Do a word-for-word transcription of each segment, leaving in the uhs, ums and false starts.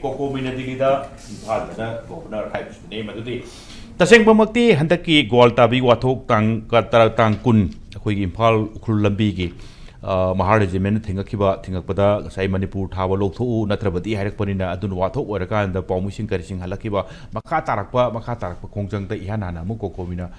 ꯀꯣꯀꯣꯃꯤꯅ ꯗꯤꯜꯂꯤꯗ, ꯏꯝꯐꯥꯜꯗꯅ ꯒꯣꯕꯔꯅꯔ ꯍꯥꯏꯕꯁꯤꯅꯤ꯫ ꯃꯗꯨꯗꯤ ꯇꯁꯦꯡꯕꯃꯛꯇꯤ ꯍꯟꯗꯛꯀꯤ ꯒ꯭ꯋꯥꯜꯇꯥꯕꯤ ꯋꯥꯊꯣꯛ ꯇꯥꯡ ꯀ-, ꯇꯔꯥ-, ꯇꯥꯡ ꯀꯨꯟ ꯑꯩꯈꯣꯏꯒꯤ ꯏꯝꯐꯥꯜ ꯎꯈ꯭ꯔꯨꯜ ꯂꯝꯕꯤꯒꯤ, ꯑ, ꯃꯍꯥ ꯔꯦꯖꯤꯃꯦꯟꯅ ꯊꯤꯡꯉꯛꯈꯤꯕ, ꯊꯤꯡꯉꯛꯄꯗ ꯉꯁꯥꯏ ꯃꯅꯤꯄꯨꯔ ꯊꯥꯕ ꯂꯧꯊꯣꯛꯎ ꯅꯠꯇ꯭ꯔꯕꯗꯤ ꯍꯥꯏꯔꯛꯄꯅꯤꯅ, ꯑꯗꯨꯅ ꯋꯥꯊꯣꯛ ꯑꯣꯏꯔꯀꯥꯟꯗ ꯄꯥꯎꯃꯤꯁꯤꯡ ꯀꯔꯤꯁꯤꯡ ꯍꯜꯂꯛꯈꯤꯕ, ꯃꯈꯥ ꯇꯥꯔꯛꯄ, ꯃꯈꯥ ꯇꯥꯔꯛꯄ ꯈꯣꯡꯖꯪꯗ ꯏꯍꯥꯟ ꯍꯥꯟꯅ ꯑꯃꯨꯛ ꯀꯣꯀꯣꯃꯤꯅ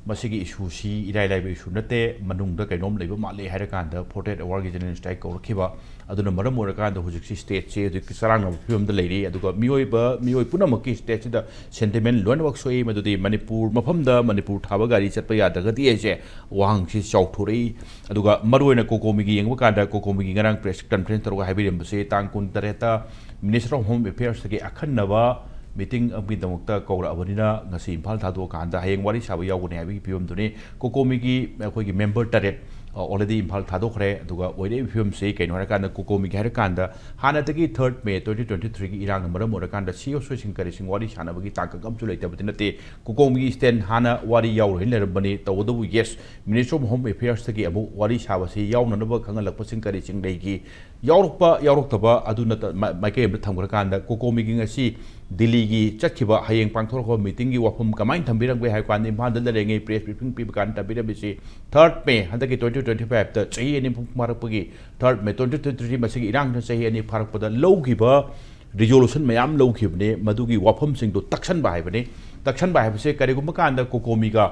ꯃꯁꯤꯒꯤ ꯏꯁꯨꯁꯤ ꯏꯔꯥꯏ ꯂꯥꯏꯕ ꯏꯁꯨ ꯅꯠꯇꯦ, ꯃꯅꯨꯡꯗ ꯀꯩꯅꯣꯝ ꯂꯩꯕ ꯃꯥꯜꯂꯦ ꯍꯥꯏꯔꯀꯥꯟꯗ ꯐꯣꯔꯇꯤ ꯑꯦꯠ ꯑꯋꯥꯔꯒꯤ ꯖꯦꯅꯔꯦꯜ ꯁ꯭ꯇ꯭ꯔꯥꯏꯛ ꯀꯧꯔꯛꯈꯤꯕ꯫ ꯑꯗꯨꯅ ꯃꯔꯝ ꯑꯣꯏꯔꯀꯥꯟꯗ ꯍꯧꯖꯤꯛꯁꯤ ꯁ꯭ꯇꯦꯠꯁꯦ ꯍꯧꯖꯤꯛ ꯆꯔꯥꯡꯅꯕ ꯐꯤꯕꯝꯗ ꯂꯩꯔꯤ꯫ ꯑꯗꯨꯒ ꯃꯤꯑꯣꯏꯕ, ꯃꯤꯑꯣꯏ ꯄꯨꯝꯅꯃꯛꯀꯤ ꯁ꯭ꯇꯦꯠꯁꯤꯗ ꯁꯦꯟꯇꯤꯃꯦꯟ ꯂꯣꯏꯅꯃꯛ ꯁꯣꯛꯏ, ꯃꯗꯨꯗꯤ ꯃꯅꯤꯄꯨꯔ ꯃꯐꯝꯗ ꯃꯅꯤꯄꯨꯔ ꯊꯥꯕ ꯒꯥꯔꯤ ꯆꯠꯄ ꯌꯥꯗ꯭ꯔꯒꯗꯤ ꯍꯥꯏꯁꯦ ꯋꯥꯍꯪꯁꯤ ꯆꯥꯎꯊꯣꯔꯛꯏ꯫ ꯑꯗꯨꯒ ꯃꯔꯨꯑꯣꯏꯅ ꯀꯣꯀꯣꯃꯤꯒꯤ ꯌꯦꯡꯕ ꯀꯥꯟꯗ, ꯀꯣꯀꯣꯃꯤꯒꯤ ꯉꯔꯥꯡ ꯄ꯭ꯔꯦꯁ ꯀꯟꯐꯔꯦꯟꯁ ꯇꯧꯔꯒ ꯍꯥꯏꯕꯤꯔꯝꯕꯁꯦ, ꯇꯥꯡ ꯀꯨꯟ ꯇꯔꯦꯠꯇ Minister of Home Affairsꯇꯒꯤ ꯑꯈꯟꯅꯕ ꯃꯤꯇꯤꯡ ꯑꯃꯒꯤꯗꯃꯛꯇ ꯀꯧꯔꯛꯑꯕꯅꯤꯅ, ꯉꯁꯤ ꯏꯝꯐꯥꯜ ꯊꯥꯗꯣꯛꯑꯀꯥꯟꯗ ꯍꯌꯦꯡ ꯋꯥꯔꯤ ꯁꯥꯕ ꯌꯥꯎꯒꯅꯤ ꯍꯥꯏꯕꯒꯤ ꯐꯤꯕꯝꯗꯨꯅꯤ꯫ ꯀꯣꯀꯣꯃꯤꯒꯤ ꯑꯩꯈꯣꯏꯒꯤ ꯃꯦꯝꯕꯔ ꯇꯔꯦꯠ, ꯑ, already ꯏꯝꯐꯥꯜ ꯊꯥꯗꯣꯛꯈ꯭ꯔꯦ꯫ ꯑꯗꯨꯒ ꯑꯣꯏꯔꯛꯏꯕ ꯐꯤꯕꯝꯁꯤ ꯀꯩꯅꯣ ꯍꯥꯏꯔꯀꯥꯟꯗ, ꯀꯣꯀꯣꯃꯤꯒꯤ ꯍꯥꯏꯔꯀꯥꯟꯗ, ꯍꯥꯟꯅꯗꯒꯤ ꯊꯥꯔꯠ ꯃꯦ ꯇ꯭ꯋꯦꯟꯇꯤ ꯇ꯭ꯋꯦꯟꯇꯤ ꯊ꯭ꯔꯤꯒꯤ ꯏꯔꯥꯡꯅ ꯃꯔꯝ ꯑꯣꯏꯔꯀꯥꯟꯗ ꯁꯤ ꯑꯣ ꯁꯤꯁꯤꯡ ꯀꯔꯤꯁꯤꯡ ꯋꯥꯔꯤ ꯁꯥꯟꯅꯕꯒꯤ ꯇꯥꯡꯀꯛ ꯑꯃꯁꯨ ꯂꯩꯇꯕꯗꯤ ꯅꯠꯇꯦ꯫ ꯀꯣꯀꯣꯃꯤꯒꯤ stand ꯍꯥꯟꯅ ꯋꯥꯔꯤ ꯌꯥꯎꯔꯣꯏꯅ ꯂꯩꯔꯝꯕꯅꯤ꯫ ꯇꯧꯕꯇꯕꯨ, yes, Minister of Home Affairsꯇꯒꯤ ꯑꯃꯨꯛ ꯋꯥꯔꯤ ꯁꯥꯕꯁꯤ ꯌꯥꯎꯅꯅꯕ ꯈꯪꯍꯜꯂꯛꯄꯁꯤꯡ ꯀꯔꯤꯁꯤꯡ ꯂꯩꯈꯤ? ꯌꯥꯎꯔꯛꯄ ꯌꯥꯎꯔꯛꯇꯕ ꯑꯗꯨ ꯅꯠꯇ-, ꯃ-, ꯃꯥꯏꯀꯩ ꯑꯃꯗ ꯊꯝꯈ꯭ꯔꯀꯥꯟꯗ, ꯀꯣꯀꯣꯃꯤꯒꯤ ꯉꯁꯤ ꯗꯤꯜꯂꯤꯒꯤ ꯆꯠꯈꯤꯕ, ꯍꯌꯦꯡ ꯄꯥꯡꯊꯣꯔꯛꯄ ꯃꯤꯇꯤꯡꯒꯤ ꯋꯥꯐꯝ ꯀꯃꯥꯏꯅ ꯊꯝꯕꯤꯔꯝꯒꯦ ꯍꯥꯏꯕ ꯀꯥꯟꯗ, ꯏꯝꯐꯥꯜꯗ ꯂꯩꯔꯤꯉꯩ ꯄ꯭ꯔꯦꯁ ꯕ꯭ꯔꯤꯐꯤꯡ ꯄꯤꯕ ꯀꯥꯟꯗ ꯊꯝꯕꯤꯔꯝꯃꯤꯁꯤ, ꯊꯥꯔꯠ ꯃꯦ, ꯍꯟꯗꯛꯀꯤ ꯇ꯭ꯋꯦꯟꯇꯤ ꯇ꯭ꯋꯦꯟꯇꯤ ꯐꯥꯏꯚꯇ ꯆꯍꯤ ꯑꯅꯤ ꯐꯥꯔꯛꯄꯒꯤ, ꯊꯥꯔꯠ ꯃꯦ ꯇ꯭ꯋꯦꯟꯇꯤ ꯇ꯭ꯋꯦꯟꯇꯤ ꯊ꯭ꯔꯤ, ꯃꯁꯤꯒꯤ ꯏꯔꯥꯡꯁꯤꯅ ꯆꯍꯤ ꯑꯅꯤ ꯐꯥꯔꯛꯄꯗ ꯂꯧꯈꯤꯕ ꯔꯤꯖꯣꯂꯨꯁꯟ ꯃꯌꯥꯝ ꯂꯧꯈꯤꯕꯅꯤ, ꯃꯗꯨꯒꯤ ꯋꯥꯐꯝꯁꯤꯡꯗꯣ ꯇꯛꯁꯟꯕ ꯍꯥꯏꯕꯅꯤ꯫ ꯇꯛꯁꯟꯕ ꯍꯥꯏꯕꯁꯦ ꯀꯔꯤꯒꯨꯝꯕ ꯀꯥꯟꯗ ꯀꯣꯀꯣꯃꯤꯒ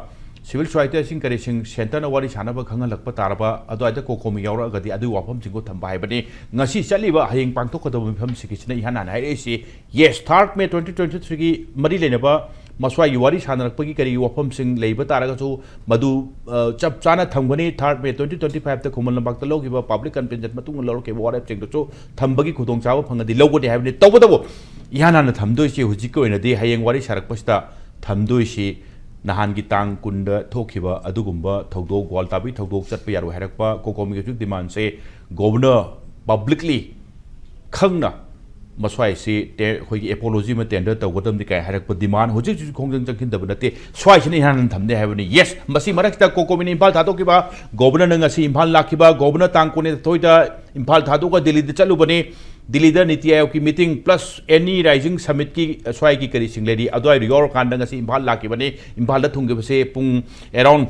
ꯁꯤꯚꯤꯜ ꯁꯣꯁꯥꯏꯇꯤꯁꯤꯡ ꯀꯔꯤꯁꯤꯡ ꯁꯦꯟꯇꯔꯅ ꯋꯥꯔꯤ ꯁꯥꯟꯅꯕ ꯈꯪꯍꯜꯂꯛꯄ ꯇꯥꯔꯕ, ꯑꯗꯨꯋꯥꯏꯗ ꯀꯣꯀꯣꯃꯤ ꯌꯥꯎꯔꯛꯑꯒꯗꯤ ꯑꯗꯨꯒꯤ ꯋꯥꯐꯝꯁꯤꯡꯗꯣ ꯊꯝꯕ ꯍꯥꯏꯕꯅꯤ꯫ ꯉꯁꯤ ꯆꯠꯂꯤꯕ, ꯍꯌꯦꯡ ꯄꯥꯡꯊꯣꯛꯀꯗꯕ ꯃꯤꯐꯝꯁꯤꯡꯁꯤꯅ ꯏꯍꯥꯟ ꯍꯥꯟꯅ ꯍꯥꯏꯔꯛꯏꯁꯤ, ꯌꯦꯁ, ꯊꯥꯔꯠ ꯃꯦ ꯇ꯭ꯋꯦꯟꯇꯤ ꯇ꯭ꯋꯦꯟꯇꯤ ꯊ꯭ꯔꯤꯒꯤ ꯃꯔꯤ ꯂꯩꯅꯕ ꯃꯁ꯭ꯋꯥꯏꯒꯤ ꯋꯥꯔꯤ ꯁꯥꯟꯅꯔꯛꯄꯒꯤ ꯀꯔꯤꯒꯤ ꯋꯥꯐꯝꯁꯤꯡ ꯂꯩꯕ ꯇꯥꯔꯒꯁꯨ, ꯃꯗꯨ, ꯑ, ꯆꯞ ꯆꯥꯅ ꯊꯝꯒꯅꯤ꯫ ꯊꯥꯔꯠ ꯃꯦ ꯇ꯭ꯋꯦꯟꯇꯤ ꯇ꯭ꯋꯦꯟꯇꯤ ꯐꯥꯏꯚꯇ ꯈꯨꯃꯟ ꯂꯝꯄꯥꯛꯇ ꯂꯧꯈꯤꯕ ꯄꯕ꯭ꯂꯤꯛ ꯀꯟꯚꯦꯟꯁꯟ ꯃꯇꯨꯡꯗ ꯂꯧꯔꯛꯈꯤꯕ ꯋꯥꯔꯦꯞꯁꯤꯡꯗꯨꯁꯨ ꯊꯝꯕꯒꯤ ꯈꯨꯗꯣꯡꯆꯥꯕ ꯐꯪꯉꯗꯤ ꯂꯧꯒꯅꯤ ꯍꯥꯏꯕꯅꯤ꯫ ꯇꯧꯕꯇꯕꯨ, ꯏꯍꯥꯟ ꯍꯥꯟꯅ ꯊꯝꯗꯣꯏꯁꯤ, ꯍꯧꯖꯤꯛꯀꯤ ꯑꯣꯏꯅꯗꯤ ꯍꯌꯦꯡ ꯋꯥꯔꯤ ꯁꯥꯔꯛꯄꯁꯤꯗ ꯊꯝꯗꯣꯏꯁꯤ, ꯅꯍꯥꯟꯒꯤ ꯇꯥꯡ ꯀꯨꯟꯗ ꯊꯣꯛꯈꯤꯕ ꯑꯗꯨꯒꯨꯝꯕ ꯊꯧꯗꯣꯛ, ꯒ꯭ꯋꯥꯜꯇꯥꯕꯤ ꯊꯧꯗꯣꯛ ꯆꯠꯄ ꯌꯥꯔꯣꯏ ꯍꯥꯏꯔꯛꯄ, ꯀꯣꯀꯣꯃꯤꯒꯤ ꯍꯧꯖꯤꯛ ꯗꯤꯃꯥꯟꯁꯦ ꯒꯣꯕꯔꯅꯔ ꯄꯕ꯭ꯂꯤꯛꯂꯤ ꯈꯪꯅ ꯃꯁ꯭ꯋꯥꯏꯁꯤ ꯇꯦ-, ꯑꯩꯈꯣꯏꯒꯤ ꯑꯦꯄꯣꯂꯣꯖꯤ ꯑꯃ ꯇꯦꯟꯗꯔ ꯇꯧꯒꯗꯕꯅꯤ ꯀꯥꯏ ꯍꯥꯏꯔꯛꯄ ꯗꯤꯃꯥꯟ ꯍꯧꯖꯤꯛ ꯍꯧꯖꯤꯛ ꯈꯣꯡꯖꯪ ꯆꯪꯁꯤꯟꯗꯕ ꯅꯠꯇꯦ꯫ ꯁ꯭ꯋꯥꯏꯁꯤꯅ ꯏꯍꯥꯟ ꯍꯥꯟꯅ ꯊꯝꯅꯤ ꯍꯥꯏꯕꯅꯤ꯫ ꯌꯦꯁ, ꯃꯁꯤ ꯃꯔꯛꯁꯤꯗ ꯀꯣꯀꯣꯃꯤꯅ ꯏꯝꯐꯥꯜ ꯊꯥꯗꯣꯛꯈꯤꯕ, ꯒꯣꯕꯔꯅꯔꯅ ꯉꯁꯤ ꯏꯝꯐꯥꯜ ꯂꯥꯛꯈꯤꯕ, ꯒꯣꯕꯔꯅꯔ ꯇꯥꯡ ꯀꯨꯟꯊꯣꯏꯗ ꯏꯝꯐꯥꯜ ꯊꯥꯗꯣꯛꯑꯒ ꯗꯤꯜꯂꯤꯗ ꯆꯠꯂꯨꯕꯅꯤ꯫ ꯗꯤꯜꯂꯤꯗ ꯅꯤꯇꯤ ꯑꯥꯌꯣꯒꯀꯤ ꯃꯤꯇꯤꯡ ꯄ꯭ꯂꯁ ꯑꯦꯅꯤ ꯔꯥꯏꯖꯤꯡ ꯁꯃꯤꯠꯀꯤ ꯁ꯭ꯋꯥꯏꯒꯤ ꯀꯔꯤꯁꯤꯡ ꯂꯩꯔꯤ, ꯑꯗꯨꯋꯥꯏꯗ ꯌꯥꯎꯔꯀꯥꯟꯗ ꯉꯁꯤ ꯏꯝꯐꯥꯜ ꯂꯥꯛꯈꯤꯕꯅꯤ꯫ ꯏꯝꯐꯥꯜꯗ ꯊꯨꯡꯈꯤꯕꯁꯦ ꯄꯨꯡ ꯑꯦꯔꯥꯎꯟ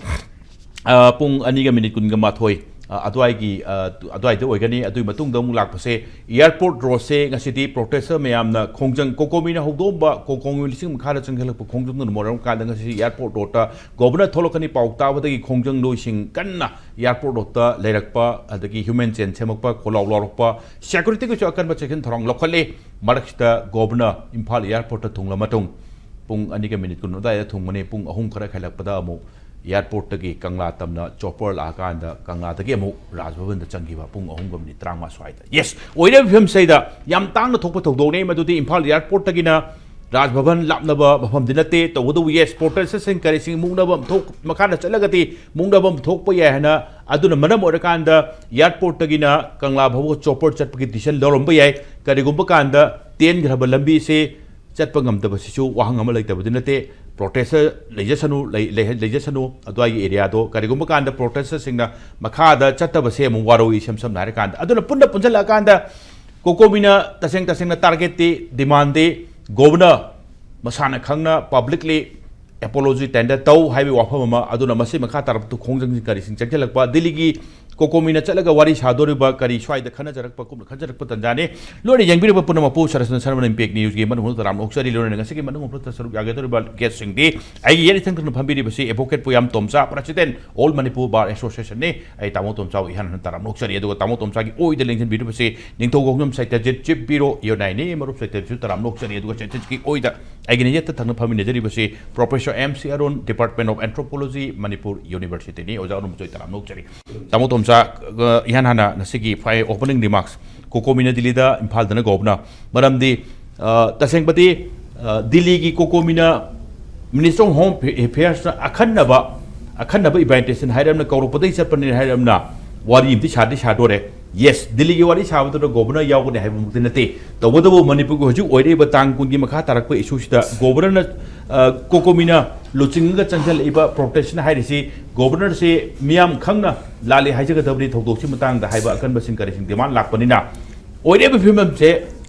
ꯄꯨꯡ ꯑꯅꯤꯒ ꯃꯤꯅꯤꯠ ꯀꯨꯟꯒ ꯃꯥꯊꯣꯏ ꯑꯗꯨꯋꯥꯏꯒꯤ ꯑ, ꯑꯗꯨꯋꯥꯏꯗ ꯑꯣꯏꯒꯅꯤ꯫ ꯑꯗꯨꯒꯤ ꯃꯇꯨꯡꯗ ꯑꯃꯨꯛ ꯂꯥꯛꯄꯁꯦ ꯑꯦꯌꯥꯔꯄꯣꯔꯠ ꯔꯣꯗꯁꯦ ꯉꯁꯤꯗꯤ ꯄ꯭ꯔꯣꯇꯦꯁꯇꯔ ꯃꯌꯥꯝꯅ ꯈꯣꯡꯖꯪ, ꯀꯣꯀꯣꯃꯤꯅ ꯍꯧꯗꯣꯛꯑꯝꯕ, ꯀꯣꯀꯣꯃꯤ ꯂꯤꯁꯤꯡ ꯃꯈꯥꯗ ꯆꯪꯁꯤꯜꯂꯛꯄ ꯈꯣꯡꯖꯪꯗꯨꯅ ꯃꯔꯝ ꯀꯥꯟꯗ ꯉꯁꯤ ꯑꯦꯌꯥꯔꯄꯣꯔꯠ ꯔꯣꯗꯇ ꯒꯣꯕꯔꯅꯔ ꯊꯣꯛꯂꯛꯀꯅꯤ ꯄꯥꯎ ꯇꯥꯕꯗꯒꯤ ꯈꯣꯡꯖꯪꯂꯣꯏꯁꯤꯡ ꯀꯟꯅ ꯑꯦꯌꯥꯔꯄꯣꯔꯠ ꯔꯣꯗꯇ ꯂꯩꯔꯛꯄ, ꯑꯗꯒꯤ ꯍ꯭ꯌꯨꯃꯦꯟ ꯆꯦꯟ ꯁꯦꯝꯃꯛꯄ, ꯈꯣꯜꯂꯥꯎ ꯂꯥꯎꯔꯛꯄ, ꯁꯦꯀ꯭ꯌꯨꯔꯤꯇꯤꯒꯤꯁꯨ ꯑꯀꯟꯕ ꯆꯦꯛꯁꯤꯟ ꯊꯧꯔꯥꯡ ꯂꯧꯈꯠꯂꯤ꯫ ꯃꯔꯛꯁꯤꯗ ꯒꯣꯕꯔꯅꯔ ꯏꯝꯐꯥꯜ ꯑꯦꯌꯥꯔꯄꯣꯔꯠꯇ ꯊꯨꯡꯂ ꯃꯇꯨꯡ ꯄꯨꯡ ꯑꯅꯤꯒ ꯃꯤꯅꯤꯠ ꯀꯨꯟ ꯑꯗꯨꯋꯥꯏꯗ ꯊꯨꯡꯕꯅꯤ꯫ ꯄꯨꯡ ꯑꯍꯨꯝ ꯈꯔ ꯍꯦꯜꯂꯛꯄꯗ ꯑꯃꯨꯛ ꯑꯦꯌꯥꯔꯄꯣꯔꯠꯇꯒꯤ ꯀꯪꯂꯥ ꯇꯝꯅ ꯆꯣꯄꯔ ꯂꯥꯛꯑꯀꯥꯟꯗ ꯀꯪꯂꯥꯗꯒꯤ ꯑꯃꯨꯛ ꯔꯥꯖ ꯚꯕꯟꯗ ꯆꯪꯈꯤꯕ ꯄꯨꯡ ꯑꯍꯨꯝꯒ ꯃꯤꯅꯤꯠ ꯇꯔꯥꯃꯉꯥ ꯁ꯭ꯋꯥꯏꯗ꯫ ꯌꯦꯁ, ꯑꯣꯏꯔꯤꯕ ꯐꯤꯕꯝꯁꯤꯗ ꯌꯥꯝ ꯇꯥꯡꯅ ꯊꯣꯛꯄ ꯊꯧꯗꯣꯛꯅꯤ꯫ ꯃꯗꯨꯗꯤ ꯏꯝꯐꯥꯜ ꯑꯦꯌꯥꯔꯄꯣꯔꯠꯇꯒꯤꯅ ꯔꯥꯖ ꯚꯕꯟ ꯂꯥꯞꯅꯕ ꯃꯐꯝꯗꯤ ꯅꯠꯇꯦ꯫ ꯇꯧꯕꯇꯕꯨ ꯌꯦꯁ, ꯄ꯭ꯔꯣꯇꯦꯁꯇꯔꯁꯤꯡ ꯀꯔꯤꯁꯤꯡ ꯃꯨꯛꯅꯕ ꯑꯃ ꯊꯣꯛ-, ꯃꯈꯥꯗ ꯆꯠꯂꯒꯗꯤ ꯃꯨꯛꯅꯕ ꯑꯃ ꯊꯣꯛꯄ ꯌꯥꯏ ꯍꯥꯏꯅ, ꯑꯗꯨꯅ ꯃꯔꯝ ꯑꯣꯏꯔꯀꯥꯟꯗ ꯑꯦꯌꯥꯔꯄꯣꯔꯠꯇꯒꯤꯅ ꯀꯪꯂꯥ ꯐꯥꯎꯕ ꯆꯣꯄꯔ ꯆꯠꯄꯒꯤ ꯗꯤꯁꯤꯖꯟ ꯂꯧꯔꯝꯕ ꯌꯥꯏ꯫ ꯀꯔꯤꯒꯨꯝꯕ ꯀꯥꯟꯗ ꯇꯦꯟꯈ꯭ꯔꯕ ꯂꯝꯕꯤꯁꯦ ꯆꯠꯄ ꯉꯝꯗꯕꯁꯤꯁꯨ ꯋꯥꯍꯪ ꯑꯃ ꯂꯩꯇꯕꯗꯤ ꯅꯠꯇꯦ꯫ ꯄ꯭ꯔꯣꯇꯦꯁꯇꯔ ꯂꯩꯖꯁꯅꯨ, ꯂꯩ-, ꯂꯩ-, ꯂꯩꯖꯁꯅꯨ ꯑꯗꯨꯋꯥꯏꯒꯤ ꯑꯦꯔꯤꯌꯥꯗꯣ꯫ ꯀꯔꯤꯒꯨꯝꯕ ꯀꯥꯟꯗ ꯄ꯭ꯔꯣꯇꯦꯁꯇꯔꯁꯤꯡꯅ ꯃꯈꯥꯗ ꯆꯠꯇꯕꯁꯦ ꯑꯃꯨꯛ ꯋꯥꯔꯧꯏ, ꯏꯁꯝ ꯁꯝꯅ ꯍꯥꯏꯔꯀꯥꯟꯗ꯫ ꯑꯗꯨꯅ ꯄꯨꯟꯅ ꯄꯨꯟꯁꯤꯜꯂꯛꯑꯀꯥꯟꯗ ꯀꯣꯀꯣꯃꯤꯅ ꯇꯁꯦꯡ ꯇꯁꯦꯡꯅ ꯇꯥꯔꯒꯦꯠꯇꯤ, ꯗꯤꯃꯥꯟꯗꯤ ꯒꯣꯕꯔꯅꯔ ꯃꯁꯥꯅ ꯈꯪꯅ ꯄꯕ꯭ꯂꯤꯛꯂꯤ ꯑꯦꯄꯣꯂꯣꯖꯤ ꯇꯦꯟꯗꯔ ꯇꯧ ꯍꯥꯏꯕꯒꯤ ꯋꯥꯐꯝ ꯑꯃ, ꯑꯗꯨꯅ ꯃꯁꯤ ꯃꯈꯥ ꯇꯥꯔꯛꯄ ꯈꯣꯡꯖꯪꯁꯤꯡ ꯀꯔꯤꯁꯤꯡ ꯆꯪꯁꯤꯜꯂꯛꯄ, ꯗꯤꯜꯂꯤꯒꯤ ꯀꯣꯀꯣꯃꯤꯅ ꯆꯠꯂꯒ ꯋꯥꯔꯤ ꯁꯥꯗꯣꯔꯤꯕ ꯀꯔꯤ ꯁ꯭ꯋꯥꯏꯗ ꯈꯟꯅꯖꯔꯛꯄ, ꯀꯨꯞꯅ ꯈꯟꯅꯖꯔꯛꯄ ꯇꯟꯖꯥꯅꯤ꯫ ꯂꯣꯏꯅ ꯌꯦꯡꯕꯤꯔꯤꯕ ꯄꯨꯝꯅꯃꯛꯄꯨ ꯁꯔꯁꯅ ꯁꯔꯃꯅ ꯏꯝꯄꯦꯛ ꯅ꯭ꯌꯨꯁꯀꯤ ꯃꯅꯨꯡꯗ ꯇꯔꯥꯝꯅ ꯑꯣꯛꯆꯔꯤ꯫ ꯂꯣꯏꯅ ꯉꯁꯤꯒꯤ ꯃꯅꯨꯡ ꯍꯨꯞꯇ ꯁꯔꯨꯛ ꯌꯥꯒꯗꯧꯔꯤꯕ ꯒꯦꯁꯁꯤꯡꯗꯤ ꯑꯩꯒꯤ ꯌꯦꯠ ꯏꯊꯪ ꯊꯪꯅ ꯐꯝꯕꯤꯔꯤꯕꯁꯤ advocate Poyam Tomcha, president all Manipur bar ꯑꯦꯁꯣꯁꯤꯌꯦꯁꯟꯅꯤ꯫ ꯑꯩ ꯇꯥꯃꯣ ꯇꯣꯝꯆꯥꯕꯨ ꯏꯍꯥꯟ ꯍꯥꯟꯅ ꯇꯔꯥꯝꯅ ꯑꯣꯛꯆꯔꯤ꯫ ꯑꯗꯨꯒ ꯇꯥꯃꯣ ꯇꯣꯝꯆꯥꯒꯤ ꯑꯣꯏꯗ ꯂꯦꯡꯁꯤꯟꯕꯤꯔꯤꯕꯁꯤ ꯅꯤꯡꯊꯧ ꯈꯣꯡꯖꯝ ꯁꯩꯇꯖꯤꯠ, ꯆꯤꯞ ꯕ꯭ꯌꯨꯔꯣ ꯌꯨꯅꯥꯏꯅꯤ꯫ ꯃꯔꯨꯞ ꯁꯩꯇꯖꯤꯠꯁꯨ ꯇꯔꯥꯝꯅ ꯑꯣꯛꯆꯔꯤ꯫ ꯑꯗꯨꯒ ꯁꯩꯇꯖꯤꯠꯀꯤ ꯑꯣꯏꯗ ꯑꯩꯒꯤꯅ ꯌꯦꯠꯇ ꯊꯪꯅ ꯐꯝꯃꯤꯟꯅꯖꯔꯤꯕꯁꯤ professor M C Arun, department of anthropology, Manipur ꯌꯨꯅꯤꯚꯔꯁꯤꯇꯤꯅꯤ꯫ ꯑꯣꯖꯥ ꯑꯔꯨꯟꯕꯨꯁꯨ ꯑꯩ ꯇꯔꯥꯝꯅ ꯑꯣꯛꯆꯔꯤ꯫ ꯇꯥꯃꯣ ꯇꯣꯝꯆꯥ, ꯑ, ꯏꯍꯥꯟ ꯍꯥꯟꯅ ꯉꯁꯤꯒꯤ ꯐꯥꯏ ꯑꯣꯄꯅꯤꯡ ꯔꯤꯃꯥꯔꯛꯁ, ꯀꯣꯀꯣꯃꯤꯅ ꯗꯤꯜꯂꯤꯗ, ꯏꯝꯐꯥꯜꯗꯅ ꯒꯣꯕꯅꯔ꯫ ꯃꯔꯝꯗꯤ, ꯑ, ꯇꯁꯦꯡꯕꯗꯤ, ꯑ, ꯗꯤꯜꯂꯤꯒꯤ ꯀꯣꯀꯣꯃꯤꯅ ꯃꯤꯅꯤꯁꯇꯔ ꯑꯣꯐ ꯍꯣꯝ ꯑꯦꯐꯤꯌꯔꯁꯅ ꯑꯈꯟꯅꯕ, ꯑꯈꯟꯅꯕ ꯏꯟꯚꯥꯏꯇꯦꯁꯟ ꯍꯥꯏꯔꯝꯅ ꯀꯧꯔꯛꯄꯗꯒꯤ ꯆꯠꯄꯅꯤ ꯍꯥꯏꯔꯝꯅ ꯋꯥꯔꯤ ꯑꯃꯗꯤ ꯁꯥꯗꯤ ꯁꯥꯗꯣꯔꯦ꯫ ꯌꯦꯁ, ꯗꯤꯜꯂꯤꯒꯤ ꯋꯥꯔꯤ ꯁꯥꯕꯗꯨꯗ ꯒꯣꯕꯅꯔ ꯌꯥꯎꯒꯅꯤ ꯍꯥꯏꯕꯃꯛꯇꯤ ꯅꯠꯇꯦ꯫ ꯇꯧꯕꯇꯕꯨ ꯃꯅꯤꯄꯨꯔꯒꯤ ꯍꯧꯖꯤꯛ ꯑꯣꯏꯔꯛꯏꯕ ꯇꯥꯡ ꯀꯨꯟꯒꯤ ꯃꯈꯥ ꯇꯥꯔꯛꯄ ꯏꯁꯨꯁꯤꯗ ꯒꯣꯕꯅꯔꯅ, ꯑ, ꯀꯣꯀꯣꯃꯤꯅ ꯂꯨꯆꯤꯡꯉꯒ ꯆꯪꯁꯤꯜꯂꯛꯏꯕ ꯄ꯭ꯔꯣꯇꯦꯁꯟ ꯍꯥꯏꯔꯤꯁꯤ ꯒꯣꯕꯅꯔꯁꯤ ꯃꯤꯌꯥꯝ ꯈꯪꯅ ꯂꯥꯜꯂꯤ ꯍꯥꯏꯖꯒꯗꯕꯅꯤ ꯊꯧꯗꯣꯛꯁꯤ ꯃꯇꯥꯡꯗ ꯍꯥꯏꯕ ꯑꯀꯟꯕꯁꯤꯡ ꯀꯔꯤꯁꯤꯡ ꯗꯤꯃꯥꯟ ꯂꯥꯛꯄꯅꯤꯅ ꯑꯣꯏꯔꯤꯕ ꯐꯤꯕꯝꯁꯦ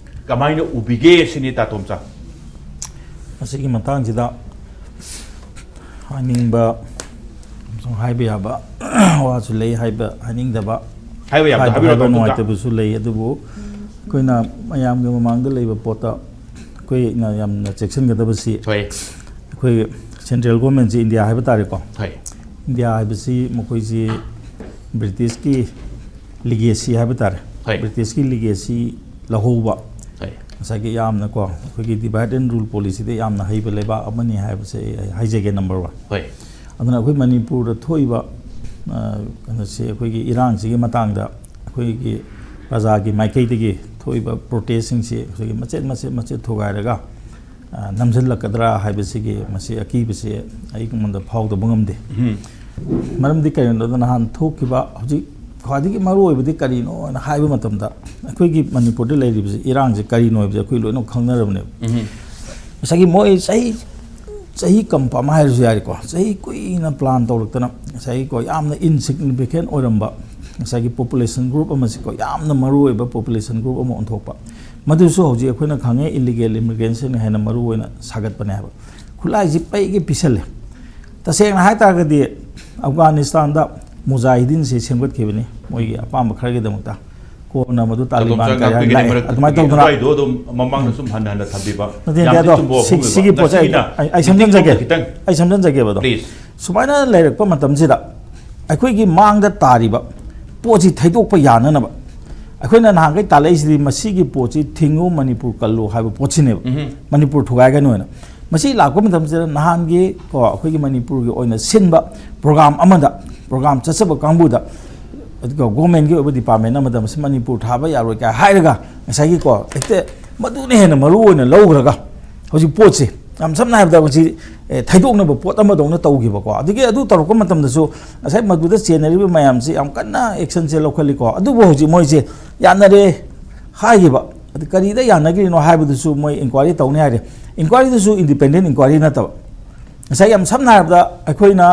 ꯀꯃꯥꯏꯅ ꯎꯕꯤꯒꯦ ꯁꯤꯅꯤ, ꯇꯥ ꯇꯣꯝꯆꯥ꯫ ꯃꯁꯤꯒꯤ ꯃꯇꯥꯡꯁꯤꯗ ꯍꯥꯏꯅꯤꯡꯕ ꯑꯃꯁꯨꯡ ꯍꯥꯏꯕ ꯌꯥꯕ ꯋꯥꯁꯨ ꯂꯩ, ꯍꯥꯏꯕ ꯍꯥꯏꯅꯤꯡꯗꯕ, ꯍꯥꯏꯕ ꯌꯥꯕꯗꯣ ꯍꯥꯏꯕ ꯍꯥꯏꯕꯤꯔꯣ, ꯍꯥꯏꯕ ꯇꯥ ꯇꯣꯝꯆꯥ꯫ ꯅꯨꯡꯉꯥꯏꯇꯕꯁꯨ ꯂꯩ꯫ ꯑꯗꯨꯕꯨ ꯑꯩꯈꯣꯏꯅ ꯃꯌꯥꯝꯒꯤ ꯃꯃꯥꯡꯗ ꯂꯩꯕ ꯄꯣꯠꯇ ꯑꯩꯈꯣꯏꯅ ꯌꯥꯝꯅ ꯆꯦꯛꯁꯤꯟꯒꯗꯕꯁꯤ, ꯍꯣꯏ꯫ ꯑꯩꯈꯣꯏ ꯁꯦꯟꯇ꯭ꯔꯦꯜ ꯒꯣꯔꯃꯦꯟꯁꯤ, ꯏꯟꯗꯤꯌꯥ ꯍꯥꯏꯕ ꯇꯥꯔꯦꯀꯣ, ꯍꯣꯏ꯫ ꯏꯟꯗꯤꯌꯥ ꯍꯥꯏꯕꯁꯤ ꯃꯈꯣꯏꯁꯤ ꯕ꯭ꯔꯤꯇꯤꯁꯀꯤ ꯂꯤꯒꯦꯁꯤ ꯍꯥꯏꯕ ꯇꯥꯔꯦ꯫ ꯍꯣꯏ꯫ ꯕ꯭ꯔꯤꯇꯤꯁꯀꯤ ꯂꯤꯒꯦꯁꯤ ꯂꯧꯍꯧꯕ, ꯍꯣꯏ꯫ ꯉꯁꯥꯏꯒꯤ ꯌꯥꯝꯅꯀꯣ, ꯑꯩꯈꯣꯏꯒꯤ divide and rule policyꯗ ꯌꯥꯝꯅ ꯍꯩꯕ ꯂꯩꯕꯥꯛ ꯑꯃꯅꯤ ꯍꯥꯏꯕꯁꯦ ꯑꯩ ꯍꯥꯏꯖꯒꯦ, number one꯫ ꯍꯣꯏ꯫ ꯑꯗꯨꯅ ꯑꯩꯈꯣꯏ ꯃꯅꯤꯄꯨꯔꯗ ꯊꯣꯛꯏꯕ, ꯑ, ꯀꯩꯅꯣꯁꯤ, ꯑꯩꯈꯣꯏꯒꯤ ꯏꯔꯥꯡꯁꯤꯒꯤ ꯃꯇꯥꯡꯗ ꯑꯩꯈꯣꯏꯒꯤ ꯄ꯭ꯔꯖꯥꯒꯤ ꯃꯥꯏꯀꯩꯗꯒꯤ ꯊꯣꯛꯏꯕ protestꯁꯤꯡꯁꯤ ꯑꯩꯈꯣꯏꯒꯤ ꯃꯆꯦꯠ ꯃꯆꯦꯠ ꯃꯆꯦꯠ ꯊꯨꯒꯥꯏꯔꯒ, ꯑ, ꯅꯝꯁꯤꯜꯂꯛꯀꯗ꯭ꯔꯥ ꯍꯥꯏꯕꯁꯤꯒꯤ, ꯃꯁꯤ ꯑꯀꯤꯕꯁꯤ ꯑꯩꯉꯣꯟꯗ ꯐꯥꯎꯗꯕ ꯉꯝꯗꯦ꯫ ꯎꯝ꯫ ꯃꯔꯝꯗꯤ ꯀꯔꯤꯒꯤꯅꯣꯗ, ꯅꯍꯥꯟ ꯊꯣꯛꯈꯤꯕ, ꯍꯧꯖꯤꯛ ꯈ꯭ꯋꯥꯏꯗꯒꯤ ꯃꯔꯨ ꯑꯣꯏꯕꯗꯤ ꯀꯔꯤꯅꯣ ꯍꯥꯏꯅ ꯍꯥꯏꯕ ꯃꯇꯝꯗ, ꯑꯩꯈꯣꯏꯒꯤ ꯃꯅꯤꯄꯨꯔꯗ ꯂꯩꯔꯤꯕꯁꯤ, ꯏꯔꯥꯡꯁꯤ ꯀꯔꯤꯅꯣ ꯍꯥꯏꯕꯁꯤ ꯑꯩꯈꯣꯏ ꯂꯣꯏꯅ ꯈꯪꯅꯔꯕꯅꯦꯕ꯫ ꯎꯝ꯫ ꯉꯁꯥꯏꯒꯤ ꯃꯣꯏ ꯆꯍꯤ, ꯆꯍꯤ ꯀꯝ ꯄꯝ ꯍꯥꯏꯔꯁꯨ ꯌꯥꯔꯦꯀꯣ, ꯆꯍꯤ ꯀꯨꯏꯅ plan ꯇꯧꯔꯛꯇꯅ, ꯉꯁꯥꯏꯒꯤꯀꯣ, ꯌꯥꯝꯅ insignificant ꯑꯣꯏꯔꯝꯕ ꯉꯁꯥꯏꯒꯤ population group ꯑꯃꯁꯤꯀꯣ, ꯌꯥꯝꯅ ꯃꯔꯨ ꯑꯣꯏꯕ population group ꯑꯃ ꯑꯣꯟꯊꯣꯛꯄ, ꯃꯗꯨꯁꯨ ꯍꯧꯖꯤꯛ ꯑꯩꯈꯣꯏꯅ ꯈꯪꯉꯦ, illegal immigrationꯅ ꯍꯦꯟꯅ ꯃꯔꯨ ꯑꯣꯏꯅ ꯁꯥꯒꯠꯄꯅꯦ ꯍꯥꯏꯕ꯫ ꯈꯨꯠꯂꯥꯏꯁꯤ ꯄꯩꯒꯩ ꯄꯤꯁꯜꯂꯦ꯫ ꯇꯁꯦꯡꯅ ꯍꯥꯏ ꯇꯥꯔꯒꯗꯤ, ꯑꯐꯒꯥꯅꯤꯁꯇꯥꯟꯗ ꯃꯨꯖꯥꯍꯤꯗꯤꯟꯁꯤ ꯁꯦꯝꯒꯠꯈꯤꯕꯅꯤ, ꯃꯣꯏꯒꯤ ꯑꯄꯥꯝꯕ ꯈꯔꯒꯤꯗꯃꯛꯇ꯫ ꯀꯣꯟꯅ ꯃꯗꯨ ꯇꯥꯂꯤꯕꯥꯟ ꯇꯥꯇꯣꯝꯆꯥ ꯀꯔꯤ ꯍꯥꯏꯅ ꯉꯥꯛꯄꯤꯒꯅꯤ, ꯂꯥꯛꯑꯦ꯫ ꯃꯔꯛ ꯑꯗꯨꯃꯥꯏꯅ ꯊꯠꯄꯤꯒꯅꯤ꯫ ꯇꯧꯗꯅ ꯑꯗꯨꯋꯥꯏꯗꯣ ꯑꯗꯨꯝ ꯃꯃꯥꯡꯗ ꯁꯨꯝ ꯍꯟꯅ ꯍꯟꯅ ꯊꯝꯕꯤꯕ꯫ ꯁꯤ-, ꯌꯥꯝꯗꯤ ꯁꯤꯒꯤ ꯆꯨꯝꯕ ꯄꯣꯠꯁꯦ ꯋꯥꯐꯝꯅꯦꯕ꯫ ꯑꯩ, ꯑꯩ ꯁꯝꯖꯟꯖꯒꯦꯕ꯫ ꯈꯤꯇꯪ ꯑꯩ ꯁꯝꯖꯟꯖꯒꯦꯕ ꯑꯗꯣ꯫ Please. ꯁꯨꯃꯥꯏꯅ ꯂꯩꯔꯛꯄ ꯃꯇꯝꯁꯤꯗ ꯑꯩꯈꯣꯏꯒꯤ ꯃꯥꯡꯗ ꯇꯥꯔꯤꯕ ꯄꯣꯠꯁꯤ ꯊꯩꯗꯣꯛꯄ ꯌꯥꯅꯅꯕ ꯑꯩꯈꯣꯏꯅ ꯅꯍꯥꯟꯈꯩ ꯇꯥꯜꯂꯛꯏꯁꯤꯗꯤ ꯃꯁꯤꯒꯤ ꯄꯣꯠꯁꯤ ꯊꯤꯡꯉꯨ, ꯃꯅꯤꯄꯨꯔ ꯀꯜꯂꯨ ꯍꯥꯏꯕ ꯄꯣꯠꯁꯤꯅꯦꯕ꯫ ꯎꯝ꯫ ꯃꯅꯤꯄꯨꯔ ꯊꯨꯒꯥꯏꯒꯅꯨ ꯍꯥꯏꯅ꯫ ꯃꯁꯤ ꯂꯥꯛꯄ ꯃꯇꯝꯁꯤꯗ ꯅꯍꯥꯟꯒꯤ ꯀꯣ, ꯑꯩꯈꯣꯏꯒꯤ ꯃꯅꯤꯄꯨꯔꯒꯤ ꯑꯣꯏꯅ ꯁꯤꯟꯕ program ꯑꯃꯗ, program ꯆꯠꯆꯕ ꯀꯥꯡꯕꯨꯗ, ꯑꯗꯨꯒ governmentꯀꯤ ꯑꯣꯏꯕ department ꯑꯃꯗ ꯃꯁꯤ ꯃꯅꯤꯄꯨꯔ ꯊꯥꯕ ꯌꯥꯔꯣꯏ ꯀꯥꯏ ꯍꯥꯏꯔꯒ, ꯉꯁꯥꯏꯒꯤ ꯀꯣ, ꯍꯦꯛꯇ ꯃꯗꯨꯅ ꯍꯦꯟꯅ ꯃꯔꯨ ꯑꯣꯏꯅ ꯂꯧꯈ꯭ꯔꯒ, ꯍꯧꯖꯤꯛ ꯄꯣꯠꯁꯦ ꯌꯥꯝ ꯁꯝꯅ ꯍꯥꯏꯔꯕꯗ ꯍꯧꯖꯤꯛ, ꯑꯦ, ꯊꯩꯗꯣꯛꯅꯕ ꯄꯣꯠ ꯑꯃꯗꯧꯅ ꯇꯧꯈꯤꯕꯀꯣ꯫ ꯑꯗꯒꯤ ꯑꯗꯨ ꯇꯧꯔꯛꯄ ꯃꯇꯝꯗꯁꯨ ꯉꯁꯥꯏ ꯃꯗꯨꯗ ꯆꯦꯟꯅꯔꯤꯕ ꯃꯌꯥꯝꯁꯤ ꯌꯥꯝ ꯀꯟꯅ actionꯁꯦ ꯂꯧꯈꯠꯂꯤꯀꯣ꯫ ꯑꯗꯨꯕꯨ ꯍꯧꯖꯤꯛ ꯃꯣꯏꯁꯦ ꯌꯥꯅꯔꯦ ꯍꯥꯏꯈꯤꯕ, ꯑꯗꯨ ꯀꯔꯤꯗ ꯌꯥꯅꯈ꯭ꯔꯤꯅꯣ ꯍꯥꯏꯕꯗꯨꯁꯨ ꯃꯣꯏ inquiry ꯇꯧꯅꯤ ꯍꯥꯏꯔꯦ꯫ Inquiryꯗꯨꯁꯨ independent inquiry ꯅꯠꯇꯕ, ꯉꯁꯥꯏ ꯌꯥꯝ ꯁꯝꯅ ꯍꯥꯏꯔꯕꯗ ꯑꯩꯈꯣꯏꯅ,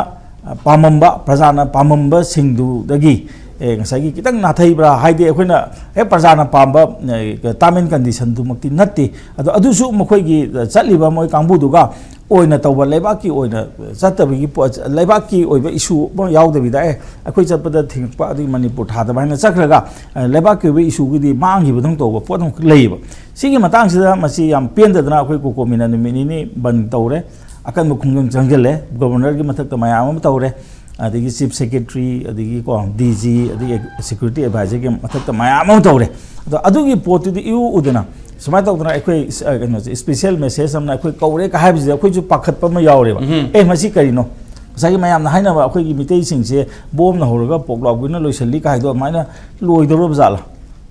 ꯑ, ꯄꯥꯝꯃꯝꯕ, ꯄ꯭ꯔꯖꯥꯅ ꯄꯥꯝꯃꯝꯕꯁꯤꯡꯗꯨꯗꯒꯤ ꯑꯦ, ꯉꯁꯥꯏꯒꯤ ꯈꯤꯇꯪ ꯅꯥꯊꯩꯕ꯭ꯔꯥ? ꯍꯥꯏꯗꯤ ꯑꯩꯈꯣꯏꯅ ꯍꯦꯛ ꯄ꯭ꯔꯖꯥꯅ ꯄꯥꯝꯕ, ꯑꯦ, term and condition ꯗꯨꯃꯛꯇꯤ ꯅꯠꯇꯦ꯫ ꯑꯗꯣ ꯑꯗꯨꯁꯨ ꯃꯈꯣꯏꯒꯤ ꯆꯠꯂꯤꯕ ꯃꯣꯏ ꯀꯥꯡꯕꯨꯗꯨꯒ ꯑꯣꯏꯅ ꯇꯧꯕ, ꯂꯩꯕꯥꯛꯀꯤ ꯑꯣꯏꯅ ꯆꯠꯇꯕꯒꯤ ꯄꯣꯠ, ꯂꯩꯕꯥꯛꯀꯤ ꯑꯣꯏꯕ issue ꯑꯃ ꯌꯥꯎꯗꯕꯤꯗ, ꯑꯦ, ꯑꯩꯈꯣꯏ ꯆꯠꯄꯗ ꯊꯤꯡꯉꯛꯄ, ꯑꯗꯒꯤ ꯃꯅꯤꯄꯨꯔ ꯊꯥꯗꯕ ꯍꯥꯏꯅ ꯆꯠꯈ꯭ꯔꯒ, ꯑꯦ, ꯂꯩꯕꯥꯛꯀꯤ ꯑꯣꯏꯕ issue ꯒꯤꯗꯤ ꯃꯥꯡꯈꯤꯕꯗꯧꯅ ꯇꯧꯕ ꯄꯣꯠ ꯑꯃꯈꯛ ꯂꯩꯌꯦꯕ꯫ ꯁꯤꯒꯤ ꯃꯇꯥꯡꯁꯤꯗ ꯃꯁꯤ ꯌꯥꯝ ꯄꯦꯟꯗꯗꯅ ꯑꯩꯈꯣꯏ ꯀꯣꯀꯣꯃꯤꯅ ꯅꯨꯃꯤꯠ ꯅꯤꯅꯤ ꯕꯟ ꯇꯧꯔꯦ, ꯑꯀꯟꯕ ꯈꯣꯡꯖꯪ ꯆꯪꯁꯤꯜꯂꯦ, ꯒꯣꯕꯔꯅꯔꯒꯤ ꯃꯊꯛꯇ ꯃꯌꯥꯝ ꯑꯃ ꯇꯧꯔꯦ, ꯑꯗꯒꯤ chief secretary, ꯑꯗꯒꯤ ꯀꯣ, D G, ꯑꯗꯒꯤ security advisor ꯒꯤ ꯃꯊꯛꯇ ꯃꯌꯥꯝ ꯑꯃ ꯇꯧꯔꯦ꯫ ꯑꯗꯣ ꯑꯗꯨꯒꯤ ꯄꯣꯠꯇꯨꯗꯤ ꯏꯎ ꯎꯗꯅ, ꯁꯨꯃꯥꯏꯅ ꯇꯧꯗꯅ ꯑꯩꯈꯣꯏ, ꯑ, ꯀꯩꯅꯣꯁꯦ, special message ꯑꯃꯅ ꯑꯩꯈꯣꯏ ꯀꯧꯔꯦ ꯀ ꯍꯥꯏꯕꯁꯤꯗ ꯑꯩꯈꯣꯏꯁꯨ ꯄꯥꯈꯠꯄ ꯑꯃ ꯌꯥꯎꯔꯦꯕ꯫ ꯎꯝ꯫ ꯑꯦ, ꯃꯁꯤ ꯀꯔꯤꯅꯣ? ꯉꯁꯥꯏꯒꯤ ꯃꯌꯥꯝꯅ ꯍꯥꯏꯅꯕ ꯑꯩꯈꯣꯏꯒꯤ ꯃꯤꯇꯩꯁꯤꯡꯁꯦ ꯕꯣꯝꯅ ꯍꯧꯔꯒ ꯄꯣꯛꯂꯥꯎꯕꯤꯅ ꯂꯣꯏꯁꯤꯜꯂꯤ ꯀ ꯍꯥꯏꯗꯣ ꯑꯗꯨꯃꯥꯏꯅ ꯂꯣꯏꯗꯧꯔꯕ ꯖꯥꯠꯂꯥ?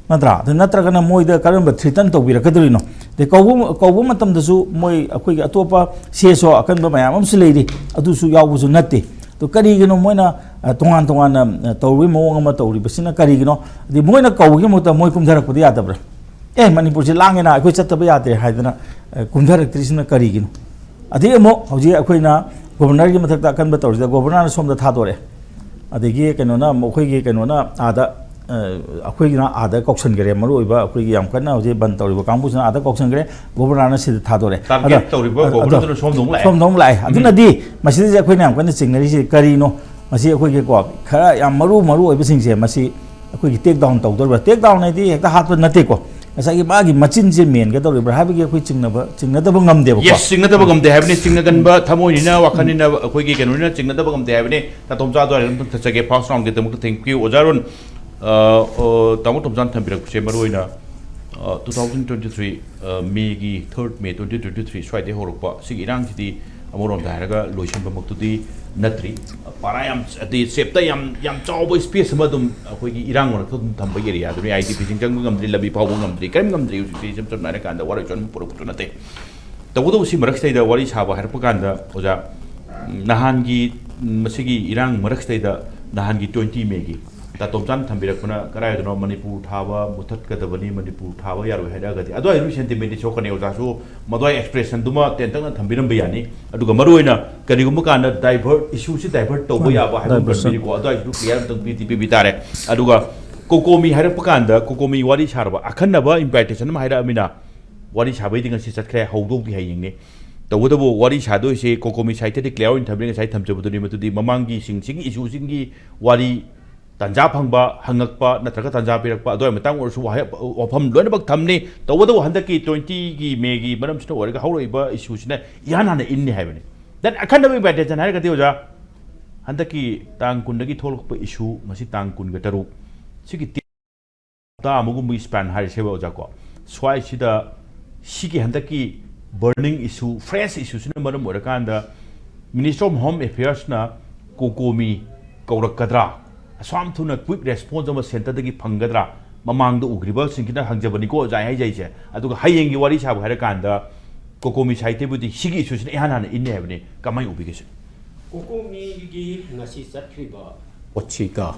ꯅꯠꯇ꯭ꯔꯥ? ꯑꯗꯨ ꯅꯠꯇ꯭ꯔꯒꯅ ꯃꯣꯏꯗ ꯀꯔꯝꯕ threaten ꯇꯧꯕꯤꯔꯛꯀꯗꯣꯔꯤꯅꯣ? ꯑꯗꯩ ꯀꯧꯕ, ꯀꯧꯕ ꯃꯇꯝꯗꯁꯨ ꯃꯣꯏ ꯑꯩꯈꯣꯏꯒꯤ ꯑꯇꯣꯞꯄ C S O ꯑꯀꯟꯕ ꯃꯌꯥꯝ ꯑꯃꯁꯨ ꯂꯩꯔꯤ, ꯑꯗꯨꯁꯨ ꯌꯥꯎꯕꯁꯨ ꯅꯠꯇꯦ꯫ ꯑꯗꯣ ꯀꯔꯤꯒꯤꯅꯣ ꯃꯣꯏꯅ, ꯑ, ꯇꯣꯉꯥꯟ ꯇꯣꯉꯥꯟꯅ, ꯑ, ꯇꯧꯔꯨꯕꯒꯤ ꯃꯑꯣꯡ ꯑꯃ ꯇꯧꯔꯤꯕꯁꯤꯅ ꯀꯔꯤꯒꯤꯅꯣ? ꯑꯗꯩ ꯃꯣꯏꯅ ꯀꯧꯕꯒꯤ ꯃꯍꯨꯠꯇ ꯃꯣꯏ ꯀꯨꯝꯊꯔꯛꯄꯗꯤ ꯌꯥꯗꯕ꯭ꯔꯥ? "ꯑꯦ, ꯃꯅꯤꯄꯨꯔꯁꯤ ꯂꯥꯡꯉꯦꯅ ꯑꯩꯈꯣꯏ ꯆꯠꯇꯕ ꯌꯥꯗ꯭ꯔꯦ" ꯍꯥꯏꯗꯅ, ꯑ, ꯀꯨꯝꯊꯔꯛꯇ꯭ꯔꯤꯁꯤꯅ ꯀꯔꯤꯒꯤꯅꯣ? ꯑꯗꯩ ꯑꯃꯨꯛ ꯍꯧꯖꯤꯛ ꯑꯩꯈꯣꯏꯅ ꯒꯣꯕꯔꯅꯔꯒꯤ ꯃꯊꯛꯇ ꯑꯀꯟꯕ ꯇꯧꯔꯤꯁꯤꯗ ꯒꯣꯕꯔꯅꯔꯅ ꯁꯣꯝꯗ ꯊꯥꯗꯣꯔꯛꯑꯦ, ꯑꯗꯒꯤ ꯀꯩꯅꯣꯅ ꯑꯃꯨꯛ ꯑꯩꯈꯣꯏꯒꯤ ꯀꯩꯅꯣꯅ ꯑꯥꯗ, ꯑ, ꯑꯩꯈꯣꯏꯒꯤꯅ ꯑꯥꯗ ꯀꯧꯁꯟꯈꯔꯦ, ꯃꯔꯨ ꯑꯣꯏꯕ ꯑꯩꯈꯣꯏꯒꯤ ꯌꯥꯝ ꯀꯟꯅ ꯍꯧꯖꯤꯛ ꯕꯟ ꯇꯧꯔꯤꯕ ꯀꯥꯡꯕꯨꯁꯤꯅ ꯑꯥꯗ ꯀꯧꯁꯟꯈ꯭ꯔꯦ, ꯒꯣꯕꯔꯅꯔꯅ ꯁꯤꯗ ꯊꯥꯗꯣꯔꯛꯑꯦ꯫ Target ꯑꯗꯣ, ꯇꯧꯔꯤꯕ ꯑꯗꯣ, ꯒꯣꯕꯔꯅꯔꯗꯨꯅ ꯁꯣꯝꯗ ꯑꯃꯨꯛ ꯂꯥꯛꯑꯦ꯫ ꯁꯣꯝꯗ ꯑꯃꯨꯛ ꯂꯥꯛꯑꯦ꯫ ꯎꯝ꯫ ꯑꯗꯨꯅꯗꯤ ꯃꯁꯤꯗꯩꯁꯤꯗ ꯑꯩꯈꯣꯏꯅ ꯌꯥꯝ ꯀꯟꯅ ꯆꯤꯡꯅꯔꯤꯁꯤ ꯀꯔꯤꯅꯣ? ꯃꯁꯤ ꯑꯩꯈꯣꯏꯒꯤꯀꯣ, ꯈꯔ ꯌꯥꯝ ꯃꯔꯨ, ꯃꯔꯨ ꯑꯣꯏꯕꯁꯤꯡꯁꯦ ꯃꯁꯤ ꯑꯩꯈꯣꯏꯒꯤ take down ꯇꯧꯗꯧꯔꯤꯕ꯭ꯔꯥ? Take down ꯍꯥꯏꯗꯤ ꯍꯦꯛꯇ ꯍꯥꯠꯄ ꯅꯠꯇꯦꯀꯣ꯫ ꯉꯁꯥꯏꯒꯤ ꯃꯥꯒꯤ ꯃꯆꯤꯟꯁꯦ ꯃꯦꯟꯒꯗꯧꯔꯤꯕ꯭ꯔꯥ ꯍꯥꯏꯕꯒꯤ ꯑꯩꯈꯣꯏ ꯆꯤꯡꯅꯕ, ꯆꯤꯡꯅꯗꯕ ꯉꯝꯗꯦꯕꯀꯣ꯫ Yes, ꯆꯤꯡꯅꯗꯕ ꯉꯝꯗꯦ ꯍꯥꯏꯕꯅꯤ꯫ ꯆꯤꯡꯅꯒꯟꯕ ꯊꯃꯣꯏꯅꯤꯅ, ꯋꯥꯈꯜꯅꯤꯅ, ꯑꯩꯈꯣꯏꯒꯤ ꯀꯩꯅꯣꯅꯤꯅ ꯆꯤꯡꯅꯗꯕ ꯉꯝꯗꯦ ꯍꯥꯏꯕꯅꯤ꯫ ꯇꯥ ꯇꯣꯝꯆꯥꯗꯣ ꯍꯥꯏꯔꯒ ꯑꯗꯨꯝ ꯊꯝꯖꯒꯦ, first round ꯒꯤꯗꯃꯛꯇ thank you, ꯑꯣꯖꯥ ꯑꯔꯨꯟ꯫ ꯑ, ꯑ, ꯇꯥꯃꯣ ꯇꯣꯝꯆꯥꯅ ꯊꯝꯕꯤꯔꯛꯄꯁꯦ ꯃꯔꯨ ꯑꯣꯏꯅ, ꯑ, two thousand twenty three, ꯑ, May ꯒꯤ third May twenty twenty three ꯁ꯭ꯋꯥꯏꯗꯩ ꯍꯧꯔꯛꯄ ꯁꯤꯒꯤ ꯏꯔꯥꯡꯁꯤꯗꯤ ꯑꯃꯔꯣꯝꯗ ꯍꯥꯏꯔꯒ ꯂꯣꯏꯁꯤꯟꯕꯃꯛꯇꯨꯗꯤ ꯅꯠꯇ꯭ꯔꯤ꯫ ꯄꯥꯔꯥ ꯌꯥꯝ, ꯑꯗꯤ ꯆꯦꯞꯇ ꯌꯥꯝ, ꯌꯥꯝ ꯆꯥꯎꯕ space ꯑꯃ ꯑꯗꯨꯝ ꯑꯩꯈꯣꯏꯒꯤ ꯏꯔꯥꯡ ꯃꯔꯛꯇ ꯑꯗꯨꯝ ꯊꯝꯕ area ꯗꯨꯅꯤ꯫ IDP ꯁꯤꯡ ꯆꯪꯕ ꯉꯝꯗ꯭ꯔꯤ, ꯂꯝꯕꯤ ꯐꯥꯎꯕ ꯉꯝꯗ꯭ꯔꯤ, ꯀꯔꯤꯝ ꯉꯝꯗ꯭ꯔꯤ꯫ ꯍꯧꯖꯤꯛꯇꯤ ꯏꯆꯝ ꯆꯝꯅ ꯍꯥꯏꯔꯀꯥꯟꯗ ꯋꯥꯔꯣꯏ ꯆꯣꯟꯕ ꯄꯨꯔꯛꯄꯁꯨ ꯅꯠꯇꯦ꯫ ꯇꯧꯕꯇꯕꯨ ꯁꯤ ꯃꯔꯛꯁꯤꯗꯩꯗ ꯋꯥꯔꯤ ꯁꯥꯕ ꯍꯥꯏꯔꯛꯄ ꯀꯥꯟꯗ, ꯑꯣꯖꯥ, ꯅꯍꯥꯟꯒꯤ, ꯃꯁꯤꯒꯤ ꯏꯔꯥꯡ ꯃꯔꯛꯁꯤꯗꯩꯗ ꯅꯍꯥꯟꯒꯤ twenty May ꯒꯤ ꯇꯥꯇꯣꯝꯆꯥꯅ ꯊꯝꯕꯤꯔꯛꯄꯅ ꯀꯗꯥꯏꯗꯅꯣ ꯃꯅꯤꯄꯨꯔ ꯊꯥꯕ ꯃꯨꯊꯠꯀꯗꯕꯅꯤ, ꯃꯅꯤꯄꯨꯔ ꯊꯥꯕ ꯌꯥꯔꯣꯏ ꯍꯥꯏꯔꯛꯑꯒꯗꯤ, ꯑꯗꯨꯋꯥꯏꯗꯨꯒꯤ sentimentꯗꯤ ꯁꯣꯛꯀꯅꯤ꯫ ꯑꯣꯖꯥꯁꯨ ꯃꯗꯨꯋꯥꯏ expressionꯗꯨꯃ ꯇꯦꯟꯇꯛꯅ ꯊꯝꯕꯤꯔꯝꯕ ꯌꯥꯅꯤ꯫ ꯑꯗꯨꯒ ꯃꯔꯨꯑꯣꯏꯅ ꯀꯔꯤꯒꯨꯝꯕ ꯀꯥꯟꯗ divert, issueꯁꯤ divert ꯇꯧꯕ ꯃꯥꯅꯤ, ꯌꯥꯕ ꯍꯥꯏꯕ ꯑꯃ diversion. ꯊꯝꯕꯤꯔꯤꯀꯣ, ꯑꯗꯨꯋꯥꯏꯁꯤꯁꯨ clear ꯑꯝꯇꯪ ꯄꯤꯗꯤ ꯄꯤꯕꯤ ꯇꯥꯔꯦ꯫ ꯑꯗꯨꯒ COCOMI ꯍꯥꯏꯔꯛꯄ ꯀꯥꯟꯗ, COCOMI ꯋꯥꯔꯤ ꯁꯥꯔꯕ, ꯑꯈꯟꯅꯕ invitation ꯑꯃ ꯍꯥꯏꯔꯛꯑꯃꯤꯅ, ꯋꯥꯔꯤ ꯁꯥꯕꯩꯗꯤ ꯉꯁꯤ ꯆꯠꯈ꯭ꯔꯦ, ꯍꯧꯗꯧꯗꯤ ꯍꯌꯦꯡꯅꯤ꯫ ꯇꯧꯕꯇꯕꯨ ꯋꯥꯔꯤ ꯁꯥꯗꯣꯏꯁꯦ COCOMI siteꯇꯗꯤ clear ꯑꯣꯏꯅ ꯊꯝꯕꯤꯔꯤ, ꯉꯁꯥꯏ ꯊꯝꯖꯕꯗꯨꯅꯤ꯫ ꯃꯗꯨꯗꯤ ꯃꯃꯥꯡꯒꯤ ꯁꯤꯡꯁꯤꯒꯤ issueꯁꯤꯡꯒꯤ ꯋꯥꯔꯤ ꯇꯥꯟꯖꯥ ꯐꯪꯕ, ꯍꯪꯉꯛꯄ ꯅꯠꯇ꯭ꯔꯒ ꯇꯥꯟꯖꯥ ꯄꯤꯔꯛꯄ, ꯑꯗꯨꯋꯥꯏ ꯃꯇꯥꯡ ꯑꯣꯏꯔꯁꯨ ꯋꯥꯍꯩ, ꯋꯥꯐꯝ ꯂꯣꯏꯅꯃꯛ ꯊꯝꯅꯤ꯫ ꯇꯧꯕꯇꯕꯨ ꯍꯟꯗꯛꯀꯤ twentyꯒꯤ Mayꯒꯤ ꯃꯔꯝꯁꯤꯅ ꯑꯣꯏꯔꯒ ꯍꯧꯔꯛꯏꯕ issueꯁꯤꯅ ꯏꯍꯥꯟ ꯍꯥꯟꯅ ꯏꯟꯅꯤ ꯍꯥꯏꯕꯅꯤ꯫ Then ꯑꯈꯟꯅꯕ invitation ꯍꯥꯏꯔꯒꯗꯤ ꯑꯣꯖꯥ, ꯍꯟꯗꯛꯀꯤ ꯇꯥꯡ ꯀꯨꯟꯗꯒꯤ ꯊꯣꯛꯂꯛꯄ issue, ꯉꯁꯤ ꯇꯥꯡ ꯀꯨꯟꯒ ꯇꯔꯨꯛ, ꯁꯤꯒꯤ ꯍꯞꯇꯥ ꯑꯃꯒꯨꯝꯕꯒꯤ span ꯍꯥꯏꯔꯁꯦꯕ ꯑꯣꯖꯥꯀꯣ, ꯁ꯭ꯋꯥꯏꯁꯤꯗ ꯁꯤꯒꯤ ꯍꯟꯗꯛꯀꯤ burning issue, fresh issueꯁꯤꯅ ꯃꯔꯝ ꯑꯣꯏꯔꯀꯥꯟꯗ Minister of Home Affairsꯅ COCOMI ꯀꯧꯔꯛꯀꯗ꯭ꯔꯥ, ꯑꯁ꯭ꯋꯥꯝ ꯊꯨꯅ quick response ꯑꯃ centreꯗꯒꯤ ꯐꯪꯒꯗ꯭ꯔꯥ, ꯃꯃꯥꯡꯗ ꯎꯈ꯭ꯔꯤꯕꯁꯤꯡꯁꯤꯅ ꯍꯪꯖꯕꯅꯤꯀꯣ ꯑꯣꯖꯥ ꯑꯩ ꯍꯥꯏꯖꯩꯁꯦ꯫ ꯑꯗꯨꯒ ꯍꯌꯦꯡꯒꯤ ꯋꯥꯔꯤ ꯁꯥꯕ ꯍꯥꯏꯔꯀꯥꯟꯗ COCOMI siteꯕꯨꯗꯤ ꯁꯤꯒꯤ issueꯁꯤꯅ ꯏꯍꯥꯟ ꯍꯥꯟꯅ ꯏꯟꯅꯤ ꯍꯥꯏꯕꯅꯤ꯫ ꯀꯃꯥꯏꯅ ꯎꯕꯤꯒꯦ ꯁꯤꯅ? COCOMIꯒꯤ ꯉꯁꯤ ꯆꯠꯈ꯭ꯔꯤꯕ ꯄꯣꯠꯁꯤꯒ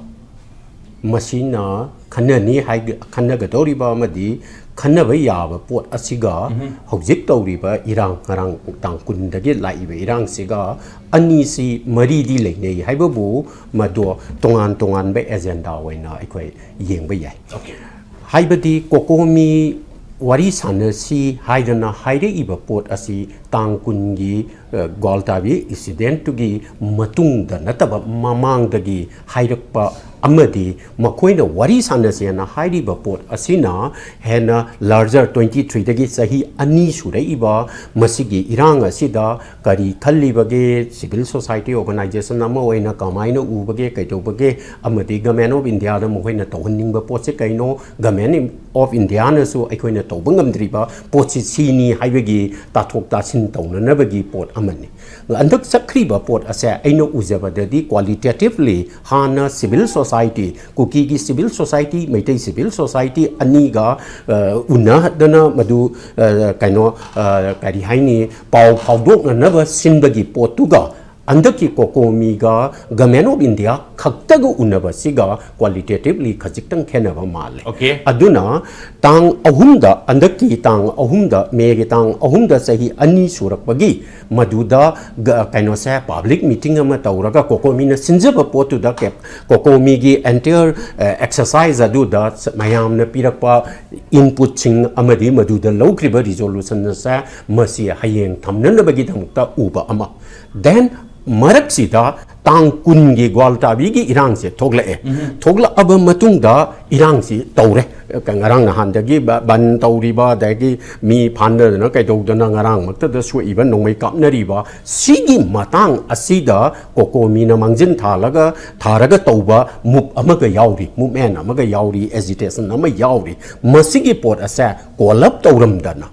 ꯃꯁꯤꯅ ꯈꯟꯅꯅꯤ ꯍꯥꯏ-, ꯈꯟꯅꯒꯗꯧꯔꯤꯕ ꯑꯃꯗꯤ ꯈꯟꯅꯕ ꯌꯥꯕ ꯄꯣꯠ ꯑꯁꯤꯒ ꯎꯝꯍꯨꯝ꯫ ꯍꯧꯖꯤꯛ ꯇꯧꯔꯤꯕ ꯏꯔꯥꯡ, ꯉꯔꯥꯡ ꯇꯥꯡ ꯀꯨꯟꯗꯒꯤ ꯂꯥꯛꯏꯕ ꯏꯔꯥꯡꯁꯤꯒ ꯑꯅꯤꯁꯤ ꯃꯔꯤꯗꯤ ꯂꯩꯅꯩ ꯍꯥꯏꯕꯕꯨ ꯃꯗꯣ ꯇꯣꯉꯥꯟ ꯇꯣꯉꯥꯟꯕ agenda ꯑꯣꯏꯅ ꯑꯩꯈꯣꯏ ꯌꯦꯡꯕ ꯌꯥꯏ꯫ Okay꯫ ꯍꯥꯏꯕꯗꯤ COCOMI ꯋꯥꯔꯤ ꯁꯥꯟꯅꯁꯤ ꯍꯥꯏꯗꯅ ꯍꯥꯏꯔꯛꯏꯕ ꯄꯣꯠ ꯑꯁꯤ ꯇꯥꯡ ꯀꯨꯟꯒꯤ, ꯑ, ꯒ꯭ꯋꯥꯜꯇꯥꯕꯤ incidentꯇꯨꯒꯤ ꯃꯇꯨꯡꯗ ꯅꯠꯇꯕ ꯃꯃꯥꯡꯗꯒꯤ ꯍꯥꯏꯔꯛꯄ ꯑꯃꯗꯤ ꯃꯈꯣꯏꯅ ꯋꯥꯔꯤ ꯁꯥꯟꯅꯁꯦꯅ ꯍꯥꯏꯔꯤꯕ ꯄꯣꯠ ꯑꯁꯤꯅ ꯍꯦꯟꯅ larger, twenty threeꯗꯒꯤ ꯆꯍꯤ ꯑꯅꯤ ꯁꯨꯔꯛꯏꯕ ꯃꯁꯤꯒꯤ ꯏꯔꯥꯡ ꯑꯁꯤꯗ ꯀꯔꯤ ꯈꯜꯂꯤꯕꯒꯦ, civil society organization ꯑꯃ ꯑꯣꯏꯅ ꯀꯃꯥꯏꯅ ꯎꯕꯒꯦ, ꯀꯩꯗꯧꯕꯒꯦ, ꯑꯃꯗꯤ Government of Indiaꯗ ꯃꯈꯣꯏꯅ ꯇꯧꯍꯟꯅꯤꯡꯕ ꯄꯣꯠꯁꯦ ꯀꯩꯅꯣ, Government of Indiaꯅꯁꯨ ꯑꯩꯈꯣꯏꯅ ꯇꯧꯕ ꯉꯝꯗ꯭ꯔꯤꯕ ꯄꯣꯠꯁꯤ ꯁꯤꯅꯤ ꯍꯥꯏꯕꯒꯤ ꯇꯥꯊꯣꯛ ꯇꯥꯁꯤꯟ ꯇꯧꯅꯅꯕꯒꯤ ꯄꯣꯠ ꯑꯃꯅꯤ꯫ ꯍꯟꯗꯛ ꯆꯠꯈ꯭ꯔꯤꯕ ꯄꯣꯠ ꯑꯁꯦ ꯑꯩꯅ ꯎꯖꯕꯗꯗꯤ qualitatively ꯍꯥꯟꯅ civil society, ꯀꯨꯀꯤꯒꯤ civil society, Meitei civil society ꯑꯅꯤꯒ, ꯑ, ꯎꯅꯗꯅ ꯃꯗꯨ, ꯑ, ꯀꯩꯅꯣ, ꯑ, ꯀꯔꯤ ꯍꯥꯏꯅꯤ, ꯄꯥꯎ ꯐꯥꯎꯗꯣꯛꯅꯅꯕ ꯁꯤꯟꯕꯒꯤ ꯄꯣꯠꯇꯨꯒ ꯍꯟꯗꯛꯀꯤ COCOMIꯒ Government of India ꯈꯛꯇꯒ ꯎꯅꯕꯁꯤꯒ qualitatively ꯈꯖꯤꯛꯇꯪ ꯈꯦꯠꯅꯕ ꯃꯥꯜꯂꯦ꯫ Okay. ꯑꯗꯨꯅ ꯇꯥꯡ ꯑꯍꯨꯝꯗ, ꯍꯟꯗꯛꯀꯤ ꯇꯥꯡ ꯑꯍꯨꯝꯗ, ꯃꯦꯒꯤ ꯇꯥꯡ ꯑꯍꯨꯝꯗ ꯆꯍꯤ ꯑꯅꯤ ꯁꯨꯔꯛꯄꯒꯤ ꯃꯗꯨꯗ ꯒ- ꯀꯩꯅꯣꯁꯦ, ꯄꯕ꯭ꯂꯤꯛ ꯃꯤꯇꯤꯡ ꯑꯃ ꯇꯧꯔꯒ ꯀꯣꯀꯣꯃꯤꯅ ꯁꯤꯟꯖꯕ ꯄꯣꯠꯇꯨꯗ ꯀꯦꯞ- ꯀꯣꯀꯣꯃꯤꯒꯤ entire exercise ꯑꯗꯨꯗ ꯁ- ꯃꯌꯥꯝꯅ ꯄꯤꯔꯛꯄ ꯏꯟꯄꯨꯠꯁꯤꯡ ꯑꯃꯗꯤ ꯃꯗꯨꯗ ꯂꯧꯈ꯭ꯔꯤꯕ ꯔꯤꯖꯣꯂꯨꯁꯟ ꯑꯁꯦ ꯃꯁꯤ ꯍꯌꯦꯡ ꯊꯝꯅꯅꯕꯒꯤꯗꯃꯛꯇ ꯎꯕ ꯑꯃ꯫ Then ꯃꯔꯛꯁꯤꯗ ꯇꯥꯡ ꯀꯨꯟꯒꯤ ꯒ꯭ꯋꯥꯜꯇꯥꯕꯤꯒꯤ ꯏꯔꯥꯡꯁꯦ ꯊꯣꯛꯂꯛꯑꯦ꯫ ꯊꯣꯛꯂꯛꯑꯕ ꯃꯇꯨꯡꯗ ꯏꯔꯥꯡꯁꯤ ꯇꯧꯔꯦ꯫ ꯉꯔꯥꯡ ꯅꯍꯥꯟꯗꯒꯤ ꯕ- ꯕꯟ ꯇꯧꯔꯤꯕ, ꯑꯗꯒꯤ ꯃꯤ ꯐꯥꯟꯗꯗꯅ ꯀꯩꯗꯧꯗꯅ ꯉꯔꯥꯡꯃꯛꯇꯗ ꯁꯣꯛꯏꯕ, ꯅꯣꯡꯃꯩ ꯀꯥꯞꯅꯔꯤꯕ, ꯁꯤꯒꯤ ꯃꯇꯥꯡ ꯑꯁꯤꯗ ꯀꯣꯀꯣꯃꯤꯅ ꯃꯥꯡꯖꯤꯟ ꯊꯥꯜꯂꯒ, ꯊꯥꯔꯒ ꯇꯧꯕ ꯃꯨꯞ ꯑꯃꯒ ꯌꯥꯎꯔꯤ, ꯃꯨꯞꯃꯦꯟ ꯑꯃꯒ ꯌꯥꯎꯔꯤ, ꯑꯦꯖꯤꯇꯦꯁꯟ ꯑꯃ ꯌꯥꯎꯔꯤ꯫ ꯃꯁꯤꯒꯤ ꯄꯣꯠ ꯑꯁꯦ ꯀꯣꯜ ꯑꯞ ꯇꯧꯔꯝꯗꯅ,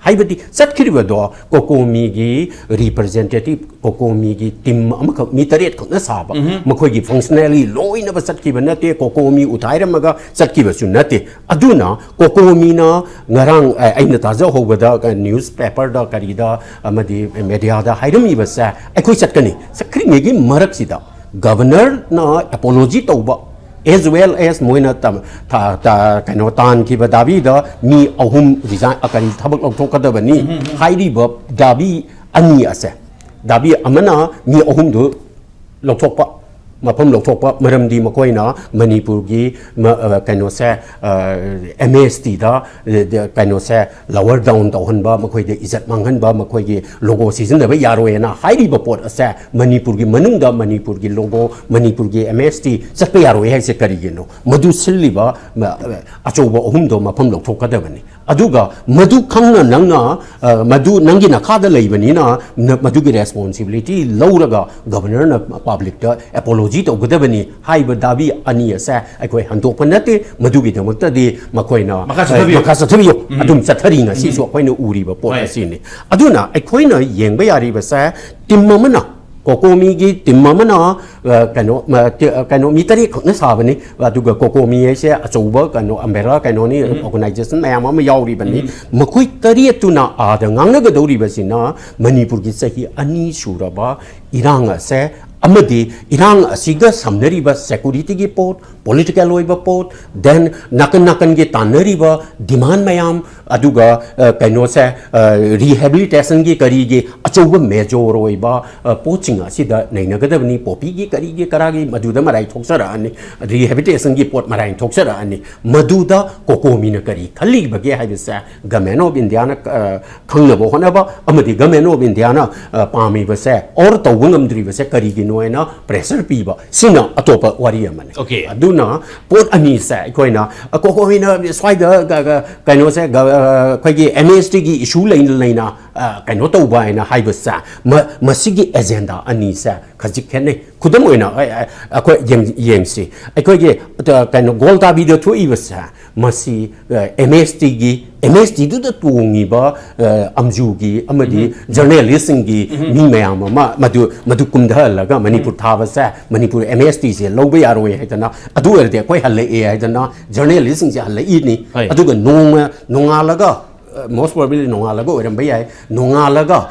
ꯍꯥꯏꯕꯗꯤ ꯆꯠꯈ꯭ꯔꯤꯕꯗꯣ ꯀꯣꯀꯣꯃꯤꯒꯤ ꯔꯤꯄ꯭ꯔꯖꯦꯟꯇꯦꯇꯤꯚ, ꯀꯣꯀꯣꯃꯤꯒꯤ ꯇꯤꯝ ꯑꯃꯈꯛ, ꯃꯤ ꯇꯔꯦꯠ ꯈꯛꯅ ꯁꯥꯕ, ꯃꯈꯣꯏꯒꯤ ꯐꯪꯁꯅꯦꯂꯤ ꯂꯣꯏꯅꯕ ꯆꯠꯈꯤꯕ ꯅꯠꯇꯦ, ꯀꯣꯀꯣꯃꯤ ꯎꯊꯥꯏꯔꯝꯃꯒ ꯆꯠꯈꯤꯕꯁꯨ ꯅꯠꯇꯦ꯫ ꯑꯗꯨꯅ ꯀꯣꯀꯣꯃꯤꯅ ꯉꯔꯥꯡ, ꯑ, ꯑꯩꯅ ꯇꯥꯖꯍꯧꯕꯗ, ꯑ, ꯅ꯭ꯌꯨꯁ ꯄꯦꯄꯔꯗ ꯀꯔꯤꯗ ꯑꯃꯗꯤ ꯃꯦꯗꯤꯌꯥꯗ ꯍꯥꯏꯔꯝꯃꯤꯕꯁꯦ, ꯑꯩꯈꯣꯏ ꯆꯠꯀꯅꯤ꯫ ꯆꯠꯈ꯭ꯔꯤꯉꯩꯒꯤ ꯃꯔꯛꯁꯤꯗ ꯒꯕꯔꯅꯔꯅ ꯑꯦꯄꯣꯂꯣꯖꯤ ꯇꯧꯕ, as well as ꯃꯣꯏꯅ ꯇ- ꯊ- ꯇ- ꯀꯩꯅꯣ ꯇꯥꯟꯈꯤꯕ ꯗꯥꯕꯤꯗ ꯃꯤ ꯑꯍꯨꯝ ꯔꯤꯖꯥꯏꯟ, ꯑ, ꯀꯔꯤ, ꯊꯕꯛ ꯂꯧꯊꯣꯛꯀꯗꯕꯅꯤ ꯍꯥꯏꯔꯤꯕ ꯗꯥꯕꯤ ꯑꯅꯤ ꯑꯁꯦ, ꯗꯥꯕꯤ ꯑꯃꯅ ꯃꯤ ꯑꯍꯨꯝꯗꯨ ꯂꯧꯊꯣꯛꯄ, ꯃꯐꯝ ꯂꯧꯊꯣꯛꯄ, ꯃꯔꯝꯗꯤ ꯃꯈꯣꯏꯅ ꯃꯅꯤꯄꯨꯔꯒꯤ ꯃ- ꯑ, ꯀꯩꯅꯣꯁꯦ, ꯑꯦꯝ ꯑꯦꯁ ꯇꯤꯗ ꯀꯩꯅꯣꯁꯦ ꯂꯋꯔ ꯗꯥꯎꯟ ꯇꯧꯍꯟꯕ, ꯃꯈꯣꯏꯗ ꯏꯖꯠ ꯃꯥꯡꯍꯟꯕ, ꯃꯈꯣꯏꯒꯤ ꯂꯣꯒꯣ ꯁꯤꯖꯤꯟꯅꯕ ꯌꯥꯔꯣꯏꯅ ꯍꯥꯏꯔꯤꯕ ꯄꯣꯠ ꯑꯁꯦ ꯃꯅꯤꯄꯨꯔꯒꯤ ꯃꯅꯨꯡꯗ ꯃꯅꯤꯄꯨꯔꯒꯤ ꯂꯣꯒꯣ, ꯃꯅꯤꯄꯨꯔꯒꯤ ꯑꯦꯝ ꯑꯦꯁ ꯇꯤ ꯆꯠꯄ ꯌꯥꯔꯣꯏ ꯍꯥꯏꯁꯦ ꯀꯔꯤꯒꯤꯅꯣ? ꯃꯗꯨ ꯁꯤꯜꯂꯤꯕ, ꯃ- ꯑꯆꯧꯕ ꯑꯍꯨꯝꯗꯣ ꯃꯐꯝ ꯂꯧꯊꯣꯛꯀꯗꯕꯅꯤ꯫ ꯑꯗꯨꯒ ꯃꯗꯨ ꯈꯪꯅ ꯅꯪꯅ, ꯑ, ꯃꯗꯨ ꯅꯪꯒꯤ ꯅꯈꯥꯗ ꯂꯩꯕꯅꯤꯅ ꯅ- ꯃꯗꯨꯒꯤ ꯔꯦꯁꯄꯣꯟꯁꯤꯕꯤꯂꯤꯇꯤ ꯂꯧꯔꯒ ꯒꯕꯔꯅꯔꯅ ꯄꯕ꯭ꯂꯤꯛꯇ ꯑꯦꯄꯣꯂꯣꯖꯤ ꯇꯧꯒꯗꯕꯅꯤ ꯍꯥꯏꯕ ꯗꯥꯕꯤ ꯑꯅꯤ ꯑꯁꯦ ꯑꯩꯈꯣꯏ ꯍꯟꯗꯣꯛꯄ ꯅꯠꯇꯦ꯫ ꯃꯗꯨꯒꯤꯗꯃꯛꯇꯗꯤ ꯃꯈꯣꯏꯅ, ꯃꯈꯥ ꯆꯠꯊꯕꯤꯌꯨ꯫ ꯑ, ꯃꯈꯥ ꯆꯠꯊꯕꯤꯌꯨ꯫ ꯑꯗꯨꯝ ꯆꯠꯊꯔꯤ, ꯉꯁꯤꯁꯨ ꯑꯩꯈꯣꯏꯅ ꯎꯔꯤꯕ ꯄꯣꯠ ꯍꯣꯏ꯫ ꯑꯁꯤꯅꯤ꯫ ꯑꯗꯨꯅ ꯑꯩꯈꯣꯏꯅ ꯌꯦꯡꯕ ꯌꯥꯔꯤꯕꯁꯦ, ꯇꯤꯝ ꯑꯃꯅ, ꯀꯣꯀꯣꯃꯤꯒꯤ ꯇꯤꯝ ꯑꯃꯅ, ꯑ, ꯀꯩꯅꯣ, ꯃ- ꯇꯤ- ꯑ, ꯀꯩꯅꯣ, ꯃꯤ ꯇꯔꯦꯠ ꯈꯛꯅ ꯁꯥꯕꯅꯤ꯫ ꯑꯗꯨꯒ ꯀꯣꯀꯣꯃꯤ ꯍꯥꯏꯁꯦ ꯑꯆꯧꯕ ꯀꯩꯅꯣ, ꯑꯝꯕ꯭ꯔꯦꯂꯥ ꯀꯩꯅꯣꯅꯤ, ꯑꯣꯔꯒꯅꯥꯏꯖꯦꯁꯟ ꯃꯌꯥꯝ ꯑꯃ ꯌꯥꯎꯔꯤꯕꯅꯤ꯫ ꯃꯈꯣꯏ ꯇꯔꯦꯠꯇꯨꯅ ꯑꯥꯗ ꯉꯥꯡꯅꯒꯗꯧꯔꯤꯕꯁꯤꯅ ꯃꯅꯤꯄꯨꯔꯒꯤ ꯆꯍꯤ ꯑꯅꯤ ꯁꯨꯔꯕ ꯏꯔꯥꯡ ꯑꯁꯦ ꯑꯃꯗꯤ ꯏꯔꯥꯡ ꯑꯁꯤꯒ ꯁꯝꯅꯔꯤꯕ security ꯒꯤ ꯄꯣꯠ, political ꯑꯣꯏꯕ ꯄꯣꯠ, then ꯅꯥꯀꯟ ꯅꯥꯀꯟꯒꯤ ꯇꯥꯟꯅꯔꯤꯕ demand ꯃꯌꯥꯝ, ꯑꯗꯨꯒ, ꯑ, ꯀꯩꯅꯣꯁꯦ, ꯑ, rehabilitation ꯒꯤ ꯀꯔꯤꯒꯤ ꯑꯆꯧꯕ major ꯑꯣꯏꯕ, ꯑ, ꯄꯣꯠꯁꯤꯡ ꯑꯁꯤꯗ ꯅꯩꯅꯒꯗꯕꯅꯤ꯫ Poppy ꯒꯤ ꯀꯔꯤꯒꯤ ꯀꯔꯥꯒꯤ ꯃꯗꯨꯗ ꯃꯔꯥꯏ ꯊꯣꯛꯆꯔꯛꯑꯅꯤ, rehabilitation ꯒꯤ ꯄꯣꯠ ꯃꯔꯥꯏ ꯊꯣꯛꯆꯔꯛꯑꯅꯤ꯫ ꯃꯗꯨꯗ COCOMI ꯅ ꯀꯔꯤ ꯈꯜꯂꯤꯕꯒꯦ ꯍꯥꯏꯕꯁꯦ Government of India ꯅ, ꯑ, ꯈꯪꯅꯕ ꯍꯣꯠꯅꯕ, ꯑꯃꯗꯤ Government of India ꯅ, ꯑ, ꯄꯥꯝꯃꯤꯕꯁꯦ or ꯇꯧꯕ ꯉꯝꯗ꯭ꯔꯤꯕꯁꯦ ꯀꯔꯤꯒꯤꯅꯣ ꯍꯥꯏꯅ pressure ꯄꯤꯕ, ꯁꯤꯅ ꯑꯇꯣꯞꯄ ꯋꯥꯔꯤ ꯑꯃꯅꯤ꯫ Okay. ꯑꯗꯨꯅ ꯄꯣꯠ ꯑꯅꯤꯁꯦ ꯑꯩꯈꯣꯏꯅ, ꯑ, COCOMI ꯅ ꯁ꯭ꯋꯥꯏꯗ ꯒ-, ꯒ-, ꯀꯩꯅꯣꯁꯦ, ꯒ-, ꯑ, ꯑꯩꯈꯣꯏꯒꯤ MST ꯒꯤ issue ꯂꯩ-, ꯂꯩꯅ, ꯑ, ꯀꯩꯅꯣ ꯇꯧꯕ ꯍꯥꯏꯅ ꯍꯥꯏꯕꯁꯦ, ꯃ-, ꯃꯁꯤꯒꯤ agenda ꯑꯅꯤꯁꯦ ꯈꯖꯤꯛ ꯈꯦꯠꯅꯩ꯫ ꯈꯨꯗꯝ ꯑꯣꯏꯅ ꯑꯩ, ꯑꯩ, ꯑꯩꯈꯣꯏ ꯌꯦꯡ-, ꯌꯦꯡꯁꯤ, ꯑꯩꯈꯣꯏꯒꯤ, ꯑ, ꯀꯩꯅꯣ, ꯒꯣꯜꯇꯥꯕꯤꯗ ꯊꯣꯛꯏꯕꯁꯦ, ꯃꯁꯤ, ꯑ, MST ꯒꯤ, MST ꯗꯨꯗ ꯇꯣꯡꯉꯤꯕ, ꯑ, ꯑꯝꯖꯨꯒꯤ ꯑꯃꯗꯤ journalist ꯁꯤꯡꯒꯤ ꯃꯤ ꯃꯌꯥꯝ ꯑꯃ ꯃꯗꯨ, ꯃꯗꯨ ꯀꯨꯝꯊꯍꯜꯂꯒ ꯃꯅꯤꯄꯨꯔ ꯊꯥꯕꯁꯦ, ꯃꯅꯤꯄꯨꯔ MST ꯁꯦ ꯂꯧꯕ ꯌꯥꯔꯣꯏ ꯍꯥꯏꯗꯅ, ꯑꯗꯨ ꯑꯣꯏꯔꯗꯤ ꯑꯩꯈꯣꯏ ꯍꯜꯂꯛꯑꯦ ꯍꯥꯏꯗꯅ journalist ꯁꯤꯡꯁꯦ ꯍꯜꯂꯛꯏꯅꯤ꯫ ꯍꯣꯏ꯫ ꯑꯗꯨꯒ ꯅꯣꯡꯃ ꯅꯣꯡꯉꯥꯜꯂꯒ, ꯑ, most probably ꯅꯣꯡꯉꯥꯜꯂꯒ ꯑꯣꯏꯔꯝꯕ ꯌꯥꯏ, ꯅꯣꯡꯉꯥꯜꯂꯒ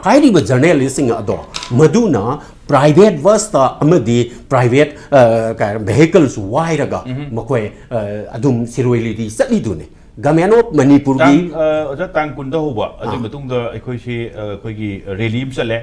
ꯍꯥꯏꯔꯤꯕ journalist ꯁꯤꯡ ꯑꯗꯣ ꯃꯗꯨꯅ private bus ꯇ ꯑꯃꯗꯤ private, ꯑ, ꯀꯩ ꯍꯥꯏ-, vehicles ꯋꯥꯏꯔꯒ ꯃꯈꯣꯏ, ꯑ, ꯑꯗꯨꯝ ꯁꯤꯔꯣꯏ ꯂꯤꯂꯤ ꯆꯠꯂꯤꯗꯨꯅꯤ꯫ Government of ꯃꯅꯤꯄꯨꯔꯒꯤ ꯇꯥꯡ, ꯑ, ꯑꯣꯖꯥ, ꯇꯥꯡ ꯀꯨꯟꯗ ꯍꯧꯕ, ꯑꯗꯨꯒꯤ ꯃꯇꯨꯡꯗ ꯑꯩꯈꯣꯏꯁꯤ, ꯑ, ꯑꯩꯈꯣꯏꯒꯤ rally ꯑꯃ ꯆꯠꯂꯦ,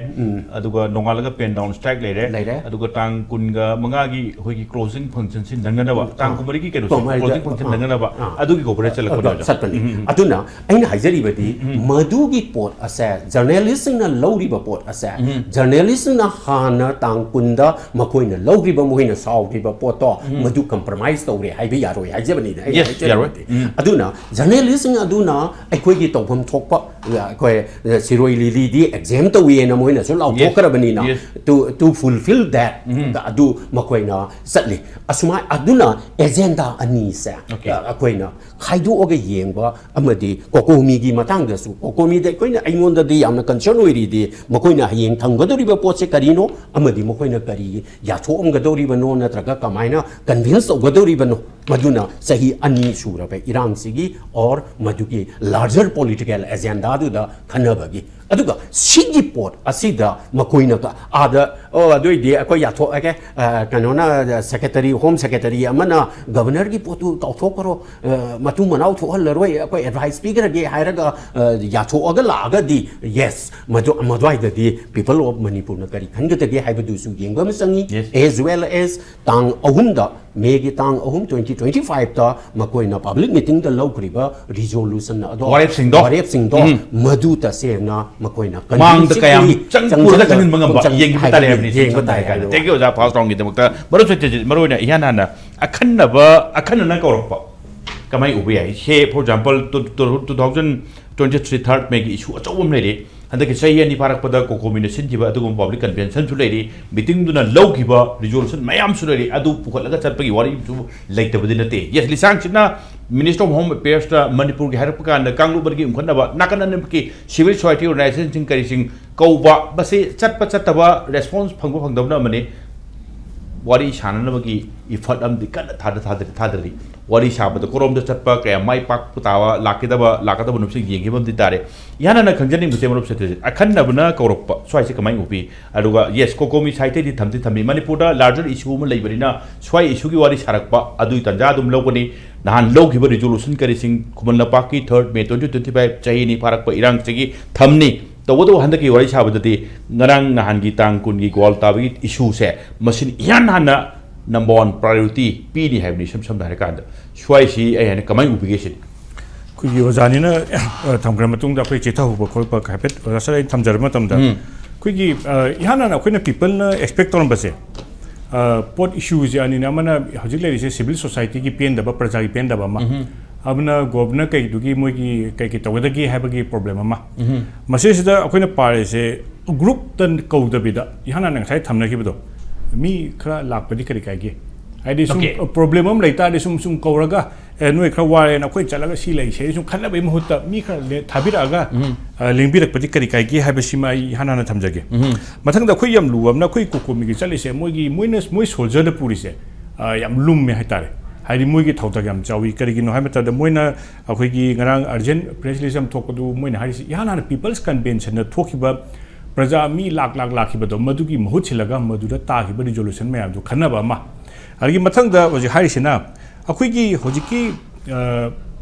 ꯑꯗꯨꯒ ꯅꯣꯡꯉꯥꯜꯂꯒ pen down strike ꯂꯩꯔꯦ꯫ ꯂꯩꯔꯦ꯫ ꯑꯗꯨꯒ ꯇꯥꯡ ꯀꯨꯟꯒ ꯃꯉꯥꯒꯤ ꯑꯩꯈꯣꯏꯒꯤ closing function ꯁꯤ ꯅꯪꯅꯅꯕ, ꯇꯥꯡ ꯀꯨꯟꯃꯔꯤꯒꯤ ꯀꯩꯅꯣꯁꯦ, ꯀꯨꯟꯃꯔꯤꯗ, closing function ꯑꯥ, ꯅꯪꯅꯅꯕ, ꯑꯥ, ꯑꯗꯨꯒꯤ ꯈꯣꯕꯔ ꯆꯠꯂꯛꯄꯅꯦ, ꯑꯣꯖꯥ꯫ ꯆꯠꯄꯅꯤ꯫ ꯑꯗꯨꯅ ꯑꯩꯅ ꯍꯥꯏꯖꯔꯤꯕꯗꯤ, ꯃꯗꯨꯒꯤ ꯄꯣꯠ ꯑꯁꯦ, journalist ꯁꯤꯡꯅ ꯂꯧꯔꯤꯕ ꯄꯣꯠ ꯑꯁꯦ, journalist ꯁꯤꯡꯅ ꯍꯥꯟꯅ ꯇꯥꯡ ꯀꯨꯟꯗ ꯃꯈꯣꯏꯅ ꯂꯧꯈ꯭ꯔꯤꯕ, ꯃꯈꯣꯏꯅ ꯁꯥꯎꯈ꯭ꯔꯤꯕ ꯄꯣꯠꯇꯣ, ꯃꯗꯨ compromise ꯇꯧꯔꯦ ꯍꯥꯏꯕ ꯌꯥꯔꯣꯏ ꯍꯥꯏꯖꯕꯅꯤꯗ ꯑꯩꯅ Yes, ꯍꯥꯏꯖꯔꯤꯕꯗꯤ꯫ ꯌꯥꯔꯣꯏ꯫ ꯑꯗꯨꯅ journalist ꯁꯤꯡ ꯑꯗꯨꯅ ꯑꯩꯈꯣꯏꯒꯤ ꯇꯧꯐꯝ ꯊꯣꯛꯄ, ꯑꯩꯈꯣꯏ ꯁꯤꯔꯣꯏ ꯂꯤꯂꯤꯗꯤ exempt ꯇꯧꯏꯅ ꯃꯣꯏꯅꯁꯨ ꯂꯥꯎꯊꯣꯛꯈ꯭ꯔꯕꯅꯤꯅ, Yes. to, to fulfill that, ꯑꯗꯨ ꯃꯈꯣꯏꯅ ꯆꯠꯂꯤ꯫ ꯑꯁꯨꯃꯥꯏ, ꯑꯗꯨꯅ agenda ꯑꯅꯤꯁꯦ, Okay. ꯑꯩꯈꯣꯏꯅ ꯈꯥꯏꯗꯣꯛꯑꯒ ꯌꯦꯡꯕ ꯑꯃꯗꯤ COCOMI ꯒꯤ ꯃꯇꯥꯡꯗꯁꯨ, COCOMI ꯗ ꯑꯩꯈꯣꯏꯅ, ꯑꯩꯉꯣꯟꯗꯗꯤ ꯌꯥꯝꯅ concern ꯑꯣꯏꯔꯤꯗꯤ ꯃꯈꯣꯏꯅ ꯍꯌꯦꯡ ꯊꯝꯒꯗꯧꯔꯤꯕ ꯄꯣꯠꯁꯦ ꯀꯔꯤꯅꯣ ꯑꯃꯗꯤ ꯃꯈꯣꯏꯅ ꯀꯔꯤ ꯌꯥꯊꯣꯛꯑꯝꯒꯗꯧꯔꯤꯕꯅꯣ ꯅꯠꯇ꯭ꯔꯒ ꯀꯃꯥꯏꯅ convince ꯇꯧꯒꯗꯧꯔꯤꯕꯅꯣ, ꯃꯗꯨꯅ ꯆꯍꯤ ꯑꯅꯤ ꯁꯨꯔꯕ ꯏꯔꯥꯡꯁꯤꯒꯤ or ꯃꯗꯨꯒꯤ larger political agenda ꯗꯨꯗ ꯈꯟꯅꯕꯒꯤ ꯑꯗꯨꯒ ꯁꯤꯒꯤ ꯄꯣꯠ ꯑꯁꯤꯗ ꯃꯈꯣꯏꯅ ꯀ-, ꯑꯥꯗ, "ꯑꯣ, ꯑꯗꯨꯏꯗꯤ ꯑꯩꯈꯣꯏ ꯌꯥꯊꯣꯛꯑꯒꯦ, ꯑ, ꯀꯩꯅꯣꯅ, ꯁꯦꯀ꯭ꯔꯦꯇꯔꯤ, ꯍꯣꯝ ꯁꯦꯀ꯭ꯔꯦꯇꯔꯤ ꯑꯃꯅ ꯒꯕꯔꯅꯔꯒꯤ ꯄꯣꯠꯇꯨ ꯇꯧꯊꯣꯛꯈ꯭ꯔꯣ, ꯑ, ꯃꯇꯨ ꯃꯅꯥꯎ ꯊꯣꯛꯍꯜꯂꯔꯣꯏ, ꯑꯩꯈꯣꯏ ꯑꯦꯗꯚꯥꯏꯁ ꯄꯤꯈ꯭ꯔꯒꯦ" ꯍꯥꯏꯔꯒ, ꯑ, ꯌꯥꯊꯣꯛꯑꯒ ꯂꯥꯛꯑꯒꯗꯤ, ꯌꯦꯁ, ꯃꯗꯨ, ꯃꯗꯨꯋꯥꯏꯗꯗꯤ ꯄꯤꯄꯜ ꯑꯣꯐ ꯃꯅꯤꯄꯨꯔꯅ ꯀꯔꯤ ꯈꯟꯒꯗꯒꯦ ꯍꯥꯏꯕꯗꯨꯁꯨ ꯌꯦꯡꯕ ꯑꯃ ꯆꯪꯉꯤ꯫ Yes. As well as ꯇꯥꯡ ꯑꯍꯨꯝꯗ, ꯃꯦꯒꯤ ꯇꯥꯡ ꯑꯍꯨꯝ, twenty twenty five ꯇ ꯃꯈꯣꯏꯅ ꯄꯕ꯭ꯂꯤꯛ ꯃꯤꯇꯤꯡꯗ ꯂꯧꯈ꯭ꯔꯤꯕ ꯔꯤꯖꯣꯂꯨꯁꯟ ꯑꯗꯣ, ꯋꯥꯔꯦꯞꯁꯤꯡꯗꯣ? ꯋꯥꯔꯦꯞꯁꯤꯡꯗꯣ, ꯎꯝ꯫ ꯃꯗꯨ ꯇꯁꯦꯡꯅ ꯃꯈꯣꯏꯅ ꯃꯥꯡꯗ ꯀꯌꯥꯝ ꯀꯟꯚꯤꯟꯁꯤꯡꯂꯤ ꯆꯪ-, ꯆꯪꯁꯤꯜꯂꯒ ꯄꯨꯔꯒ ꯆꯪꯍꯟꯕ ꯉꯝꯕ ꯆꯪ-, ꯌꯦꯡꯕ ꯍꯥꯏꯕꯗꯤ ꯇꯥꯔꯦ ꯍꯥꯏꯕꯅꯤ, ꯌꯦꯡꯕ ꯁꯝꯁꯝꯅ ꯇꯥꯔꯦ ꯍꯥꯏꯔꯀꯥꯟꯗ꯫ ꯍꯥꯏꯕꯗꯣ꯫ Thank you, ꯑꯣꯖꯥ, ꯐꯥꯁ ꯔꯥꯎꯟꯒꯤꯗꯃꯛꯇ꯫ ꯃꯔꯨꯞ ꯁꯇ꯭ꯌꯖꯤꯠ, ꯃꯔꯨ ꯑꯣꯏꯅ ꯏꯍꯥꯟ ꯍꯥꯟꯅ ꯑꯈꯟꯅꯕ, ꯑꯈꯟꯅꯅ ꯀꯧꯔꯛꯄ ꯀꯃꯥꯏ ꯎꯕ ꯌꯥꯏ? ꯁꯦ, for example, two, two, two thousand twenty three third ꯃꯦꯒꯤ ꯏꯁꯨ ꯑꯆꯧꯕ ꯑꯃ ꯂꯩꯔꯤ꯫ ꯍꯟꯗꯛꯀꯤ ꯆꯍꯤ ꯑꯅꯤ ꯐꯥꯔꯛꯄꯗ ꯀꯣꯀꯣꯃꯤꯅ ꯁꯤꯟꯈꯤꯕ ꯑꯗꯨꯒꯨꯝꯕ ꯄꯕ꯭ꯂꯤꯛ ꯀꯟꯚꯦꯟꯁꯟꯁꯨ ꯂꯩꯔꯤ꯫ ꯃꯤꯇꯤꯡꯗꯨꯅ ꯂꯧꯈꯤꯕ ꯔꯤꯖꯣꯂꯨꯁꯟ ꯃꯌꯥꯝꯁꯨ ꯂꯩꯔꯤ꯫ ꯑꯗꯨ ꯄꯨꯈꯠꯂꯒ ꯆꯠꯄꯒꯤ ꯋꯥꯔꯤꯁꯨ ꯂꯩꯇꯕꯗꯤ ꯅꯠꯇꯦ꯫ Yes, ꯂꯤꯁꯥꯡꯁꯤꯠꯅ Minister of Home Affairs ꯇ ꯃꯅꯤꯄꯨꯔꯒꯤ ꯍꯥꯏꯔꯛꯄ ꯀꯥꯟꯗ ꯀꯥꯡꯂꯨꯞ ꯃꯔꯤꯒꯤ ꯌꯨꯝꯈꯠꯅꯕ, ꯅꯥꯀꯟ ꯑꯅꯤꯃꯛꯀꯤ civil society organization ꯁꯤꯡ ꯀꯔꯤꯁꯤꯡ ꯀꯧꯕ, ꯃꯁꯤ ꯆꯠꯄ ꯆꯠꯇꯕ, ꯔꯦꯁꯄꯣꯟꯁ ꯐꯪꯕ ꯐꯪꯗꯕꯅ ꯑꯃꯅꯤ꯫ ꯋꯥꯔꯤ ꯁꯥꯟꯅꯅꯕꯒꯤ effort ꯑꯃꯗꯤ ꯀꯟꯅ ꯊꯥꯗ-, ꯊꯥꯗ-, ꯊꯥꯗꯔꯤ꯫ ꯋꯥꯔꯤ ꯁꯥꯕꯗ ꯀꯣꯔꯣꯝꯗ ꯆꯠꯄ ꯀꯌꯥ ꯃꯥꯏ ꯄꯥꯛꯄ ꯇꯥꯕ, ꯂꯥꯛꯀꯗꯕ, ꯂꯥꯛꯀꯗꯕ ꯅꯨꯃꯤꯠꯁꯤꯡ ꯌꯦꯡꯈꯤꯕ ꯑꯃꯗꯤ ꯇꯥꯔꯦ꯫ ꯏꯍꯥꯟ ꯍꯥꯟꯅ ꯈꯪꯖꯅꯤꯡꯕꯁꯦ, ꯃꯔꯨꯞ ꯁꯇ꯭ꯌꯖꯤꯠ, ꯑꯈꯟꯅꯕꯅ ꯀꯧꯔꯛꯄ ꯁ꯭ꯋꯥꯏꯁꯦ ꯀꯃꯥꯏꯅ ꯎꯕꯤ? ꯑꯗꯨꯒ, yes, ꯀꯣꯀꯣꯃꯤ ꯁꯥꯍꯤꯇ꯭ꯌꯗꯤ ꯊꯝꯗꯤ ꯊꯝꯃꯤ꯫ ꯃꯅꯤꯄꯨꯔꯗ larger issue ꯑꯃ ꯂꯩꯕꯅꯤꯅ ꯁ꯭ꯋꯥꯏ issue ꯒꯤ ꯋꯥꯔꯤ ꯁꯥꯔꯛꯄ ꯑꯗꯨꯒꯤ ꯇꯥꯟꯖꯥ ꯑꯗꯨꯝ ꯂꯧꯒꯅꯤ꯫ ꯅꯍꯥꯟ ꯂꯧꯈꯤꯕ ꯔꯤꯖꯣꯂꯨꯁꯟ ꯀꯔꯤꯁꯤꯡ ꯈꯨꯃꯟ ꯂꯝꯄꯥꯛꯀꯤ third May twenty twenty five, ꯆꯍꯤ ꯑꯅꯤ ꯐꯥꯔꯛꯄ ꯏꯔꯥꯡꯁꯤꯒꯤ ꯊꯝꯅꯤ꯫ ꯇꯧꯕꯇꯕꯨ ꯍꯟꯗꯛꯀꯤ ꯋꯥꯔꯤ ꯁꯥꯕꯗꯗꯤ ꯉꯔꯥꯡ ꯅꯍꯥꯟꯒꯤ ꯇꯥꯡ ꯀꯨꯟꯒꯤ ꯒ꯭ꯋꯥꯜ ꯇꯥꯕꯒꯤ ꯏꯁꯨꯁꯦ, ꯃꯁꯤꯅ ꯏꯍꯥꯟ ꯍꯥꯟꯅ number one priority ꯄꯤꯅꯤ ꯍꯥꯏꯕꯅꯤ, ꯏꯁꯝ ꯁꯝꯅ ꯍꯥꯏꯔꯀꯥꯟꯗ꯫ ꯁ꯭ꯋꯥꯏꯁꯤ ꯑꯩ ꯍꯥꯏꯅ ꯀꯃꯥꯏꯅ ꯎꯕꯤꯒꯦ ꯁꯤꯅꯤ? ꯑꯩꯈꯣꯏꯒꯤ ꯑꯣꯖꯥꯅꯤꯅ, ꯑ, ꯊꯝꯈ꯭ꯔ ꯃꯇꯨꯡꯗ ꯑꯩꯈꯣꯏ ꯆꯤꯊꯍꯧꯕ ꯈꯣꯠꯄ ꯍꯥꯏꯐꯦꯠ ꯑꯣꯖꯥ ꯁꯥꯔ ꯑꯩ ꯊꯝꯖꯔꯕ ꯃꯇꯝꯗ, ꯎꯝ꯫ ꯑꯩꯈꯣꯏꯒꯤ, ꯑ, ꯏꯍꯥꯟ ꯍꯥꯟꯅ ꯑꯩꯈꯣꯏꯅ ꯄꯤꯄꯜꯅ ꯑꯦꯛꯁꯄꯦꯛ ꯇꯧꯔꯝꯕꯁꯦ, ꯑ, ꯄꯣꯠ ꯏꯁꯨꯁꯦ ꯑꯅꯤꯅꯦ꯫ ꯑꯃꯅ ꯍꯧꯖꯤꯛ ꯂꯩꯔꯤꯁꯦ ꯁꯤꯚꯤꯜ ꯁꯣꯁꯥꯏꯇꯤꯒꯤ ꯄꯦꯟꯗꯕ, ꯄ꯭ꯔꯖꯥꯒꯤ ꯄꯦꯟꯗꯕ ꯑꯃ, ꯎꯝ꯫ ꯑꯃꯅ ꯒꯣꯕꯔꯅꯔ ꯀꯩꯗꯨꯒꯤ ꯃꯣꯏꯒꯤ ꯀꯩ ꯀꯩ ꯇꯧꯒꯗꯒꯦ ꯍꯥꯏꯕꯒꯤ ꯄ꯭ꯔꯣꯕ꯭ꯂꯦꯝ ꯑꯃ꯫ ꯎꯝ꯫ ꯃꯁꯤꯁꯤꯗ ꯑꯩꯈꯣꯏꯅ ꯄꯥꯔꯤꯁꯦ ꯒ꯭ꯔꯨꯞꯇ ꯀꯧꯗꯕꯤꯗ, ꯏꯍꯥꯟ ꯍꯥꯟꯅ ꯉꯁꯥꯏ ꯊꯝꯅꯈꯤꯕꯗꯣ, ꯃꯤ ꯈꯔ ꯂꯥꯛꯄꯗꯤ ꯀꯔꯤ ꯀꯥꯏꯒꯦ? ꯍꯥꯏꯗꯤ ꯁꯨꯝ ꯑꯣꯀꯦ꯫ ꯄ꯭ꯔꯣꯕ꯭ꯂꯦꯝ ꯑꯃ ꯂꯩ ꯇꯥꯔꯗꯤ ꯁꯨꯝ, ꯁꯨꯝ ꯀꯧꯔꯒ, "ꯑꯦ, ꯅꯣꯏ ꯈꯔ ꯋꯥꯔꯦꯅ ꯑꯩꯈꯣꯏ ꯆꯠꯂꯒ ꯁꯤ ꯂꯩꯁꯦ" ꯁꯨꯝ ꯈꯟꯅꯕꯒꯤ ꯃꯍꯨꯠꯇ ꯃꯤ ꯈꯔ ꯂꯦ-, ꯊꯥꯕꯤꯔꯛꯑꯒ, ꯎꯝ꯫ ꯑ, ꯂꯦꯡꯕꯤꯔꯛꯄꯗꯤ ꯀꯔꯤ ꯀꯥꯏꯒꯦ ꯍꯥꯏꯕꯁꯤꯃ ꯑꯩ ꯏꯍꯥꯟ ꯍꯥꯟꯅ ꯊꯝꯖꯒꯦ꯫ ꯎꯝ꯫ ꯃꯊꯪꯗ ꯑꯩꯈꯣꯏ ꯌꯥꯝ ꯂꯨꯕ ꯑꯃꯅ ꯑꯩꯈꯣꯏ ꯀꯣꯀꯣꯃꯤꯒꯤ ꯆꯠꯂꯤꯁꯦ ꯃꯣꯏꯒꯤ, ꯃꯣꯏꯅ, ꯃꯣꯏ ꯁꯣꯜꯖꯔꯗ ꯄꯨꯔꯤꯁꯦ, ꯑ, ꯌꯥꯝ ꯂꯨꯝꯃꯦ ꯍꯥꯏꯇꯥꯔꯦ꯫ ꯍꯥꯏꯗꯤ ꯃꯣꯏꯒꯤ ꯊꯧꯗꯥꯡ ꯌꯥꯝ ꯆꯥꯎꯏ꯫ ꯀꯔꯤꯒꯤꯅꯣ ꯍꯥꯏꯕ ꯃꯇꯝꯗ ꯃꯣꯏꯅ ꯑꯩꯈꯣꯏꯒꯤ ꯉꯔꯥꯡ urgent press release ꯑꯃ ꯊꯣꯛꯄꯗꯨ ꯃꯣꯏꯅ ꯍꯥꯏꯔꯤꯁꯤ ꯏꯍꯥꯟ ꯍꯥꯟꯅ People's Conventionꯗ ꯊꯣꯛꯈꯤꯕ ꯄ꯭ꯔꯖꯥ ꯃꯤ ꯂꯥꯛ ꯂꯥꯛ ꯂꯥꯛꯈꯤꯕꯗꯣ ꯃꯗꯨꯒꯤ ꯃꯍꯨꯠ ꯁꯤꯜꯂꯒ ꯃꯗꯨꯗ ꯇꯥꯈꯤꯕ resolution ꯃꯌꯥꯝꯗꯨ ꯈꯟꯅꯕ ꯑꯃ꯫ ꯑꯗꯒꯤ ꯃꯊꯪꯗ ꯍꯧꯖꯤꯛ ꯍꯥꯏꯔꯤꯁꯤꯅ ꯑꯩꯈꯣꯏꯒꯤ ꯍꯧꯖꯤꯛꯀꯤ ꯑ,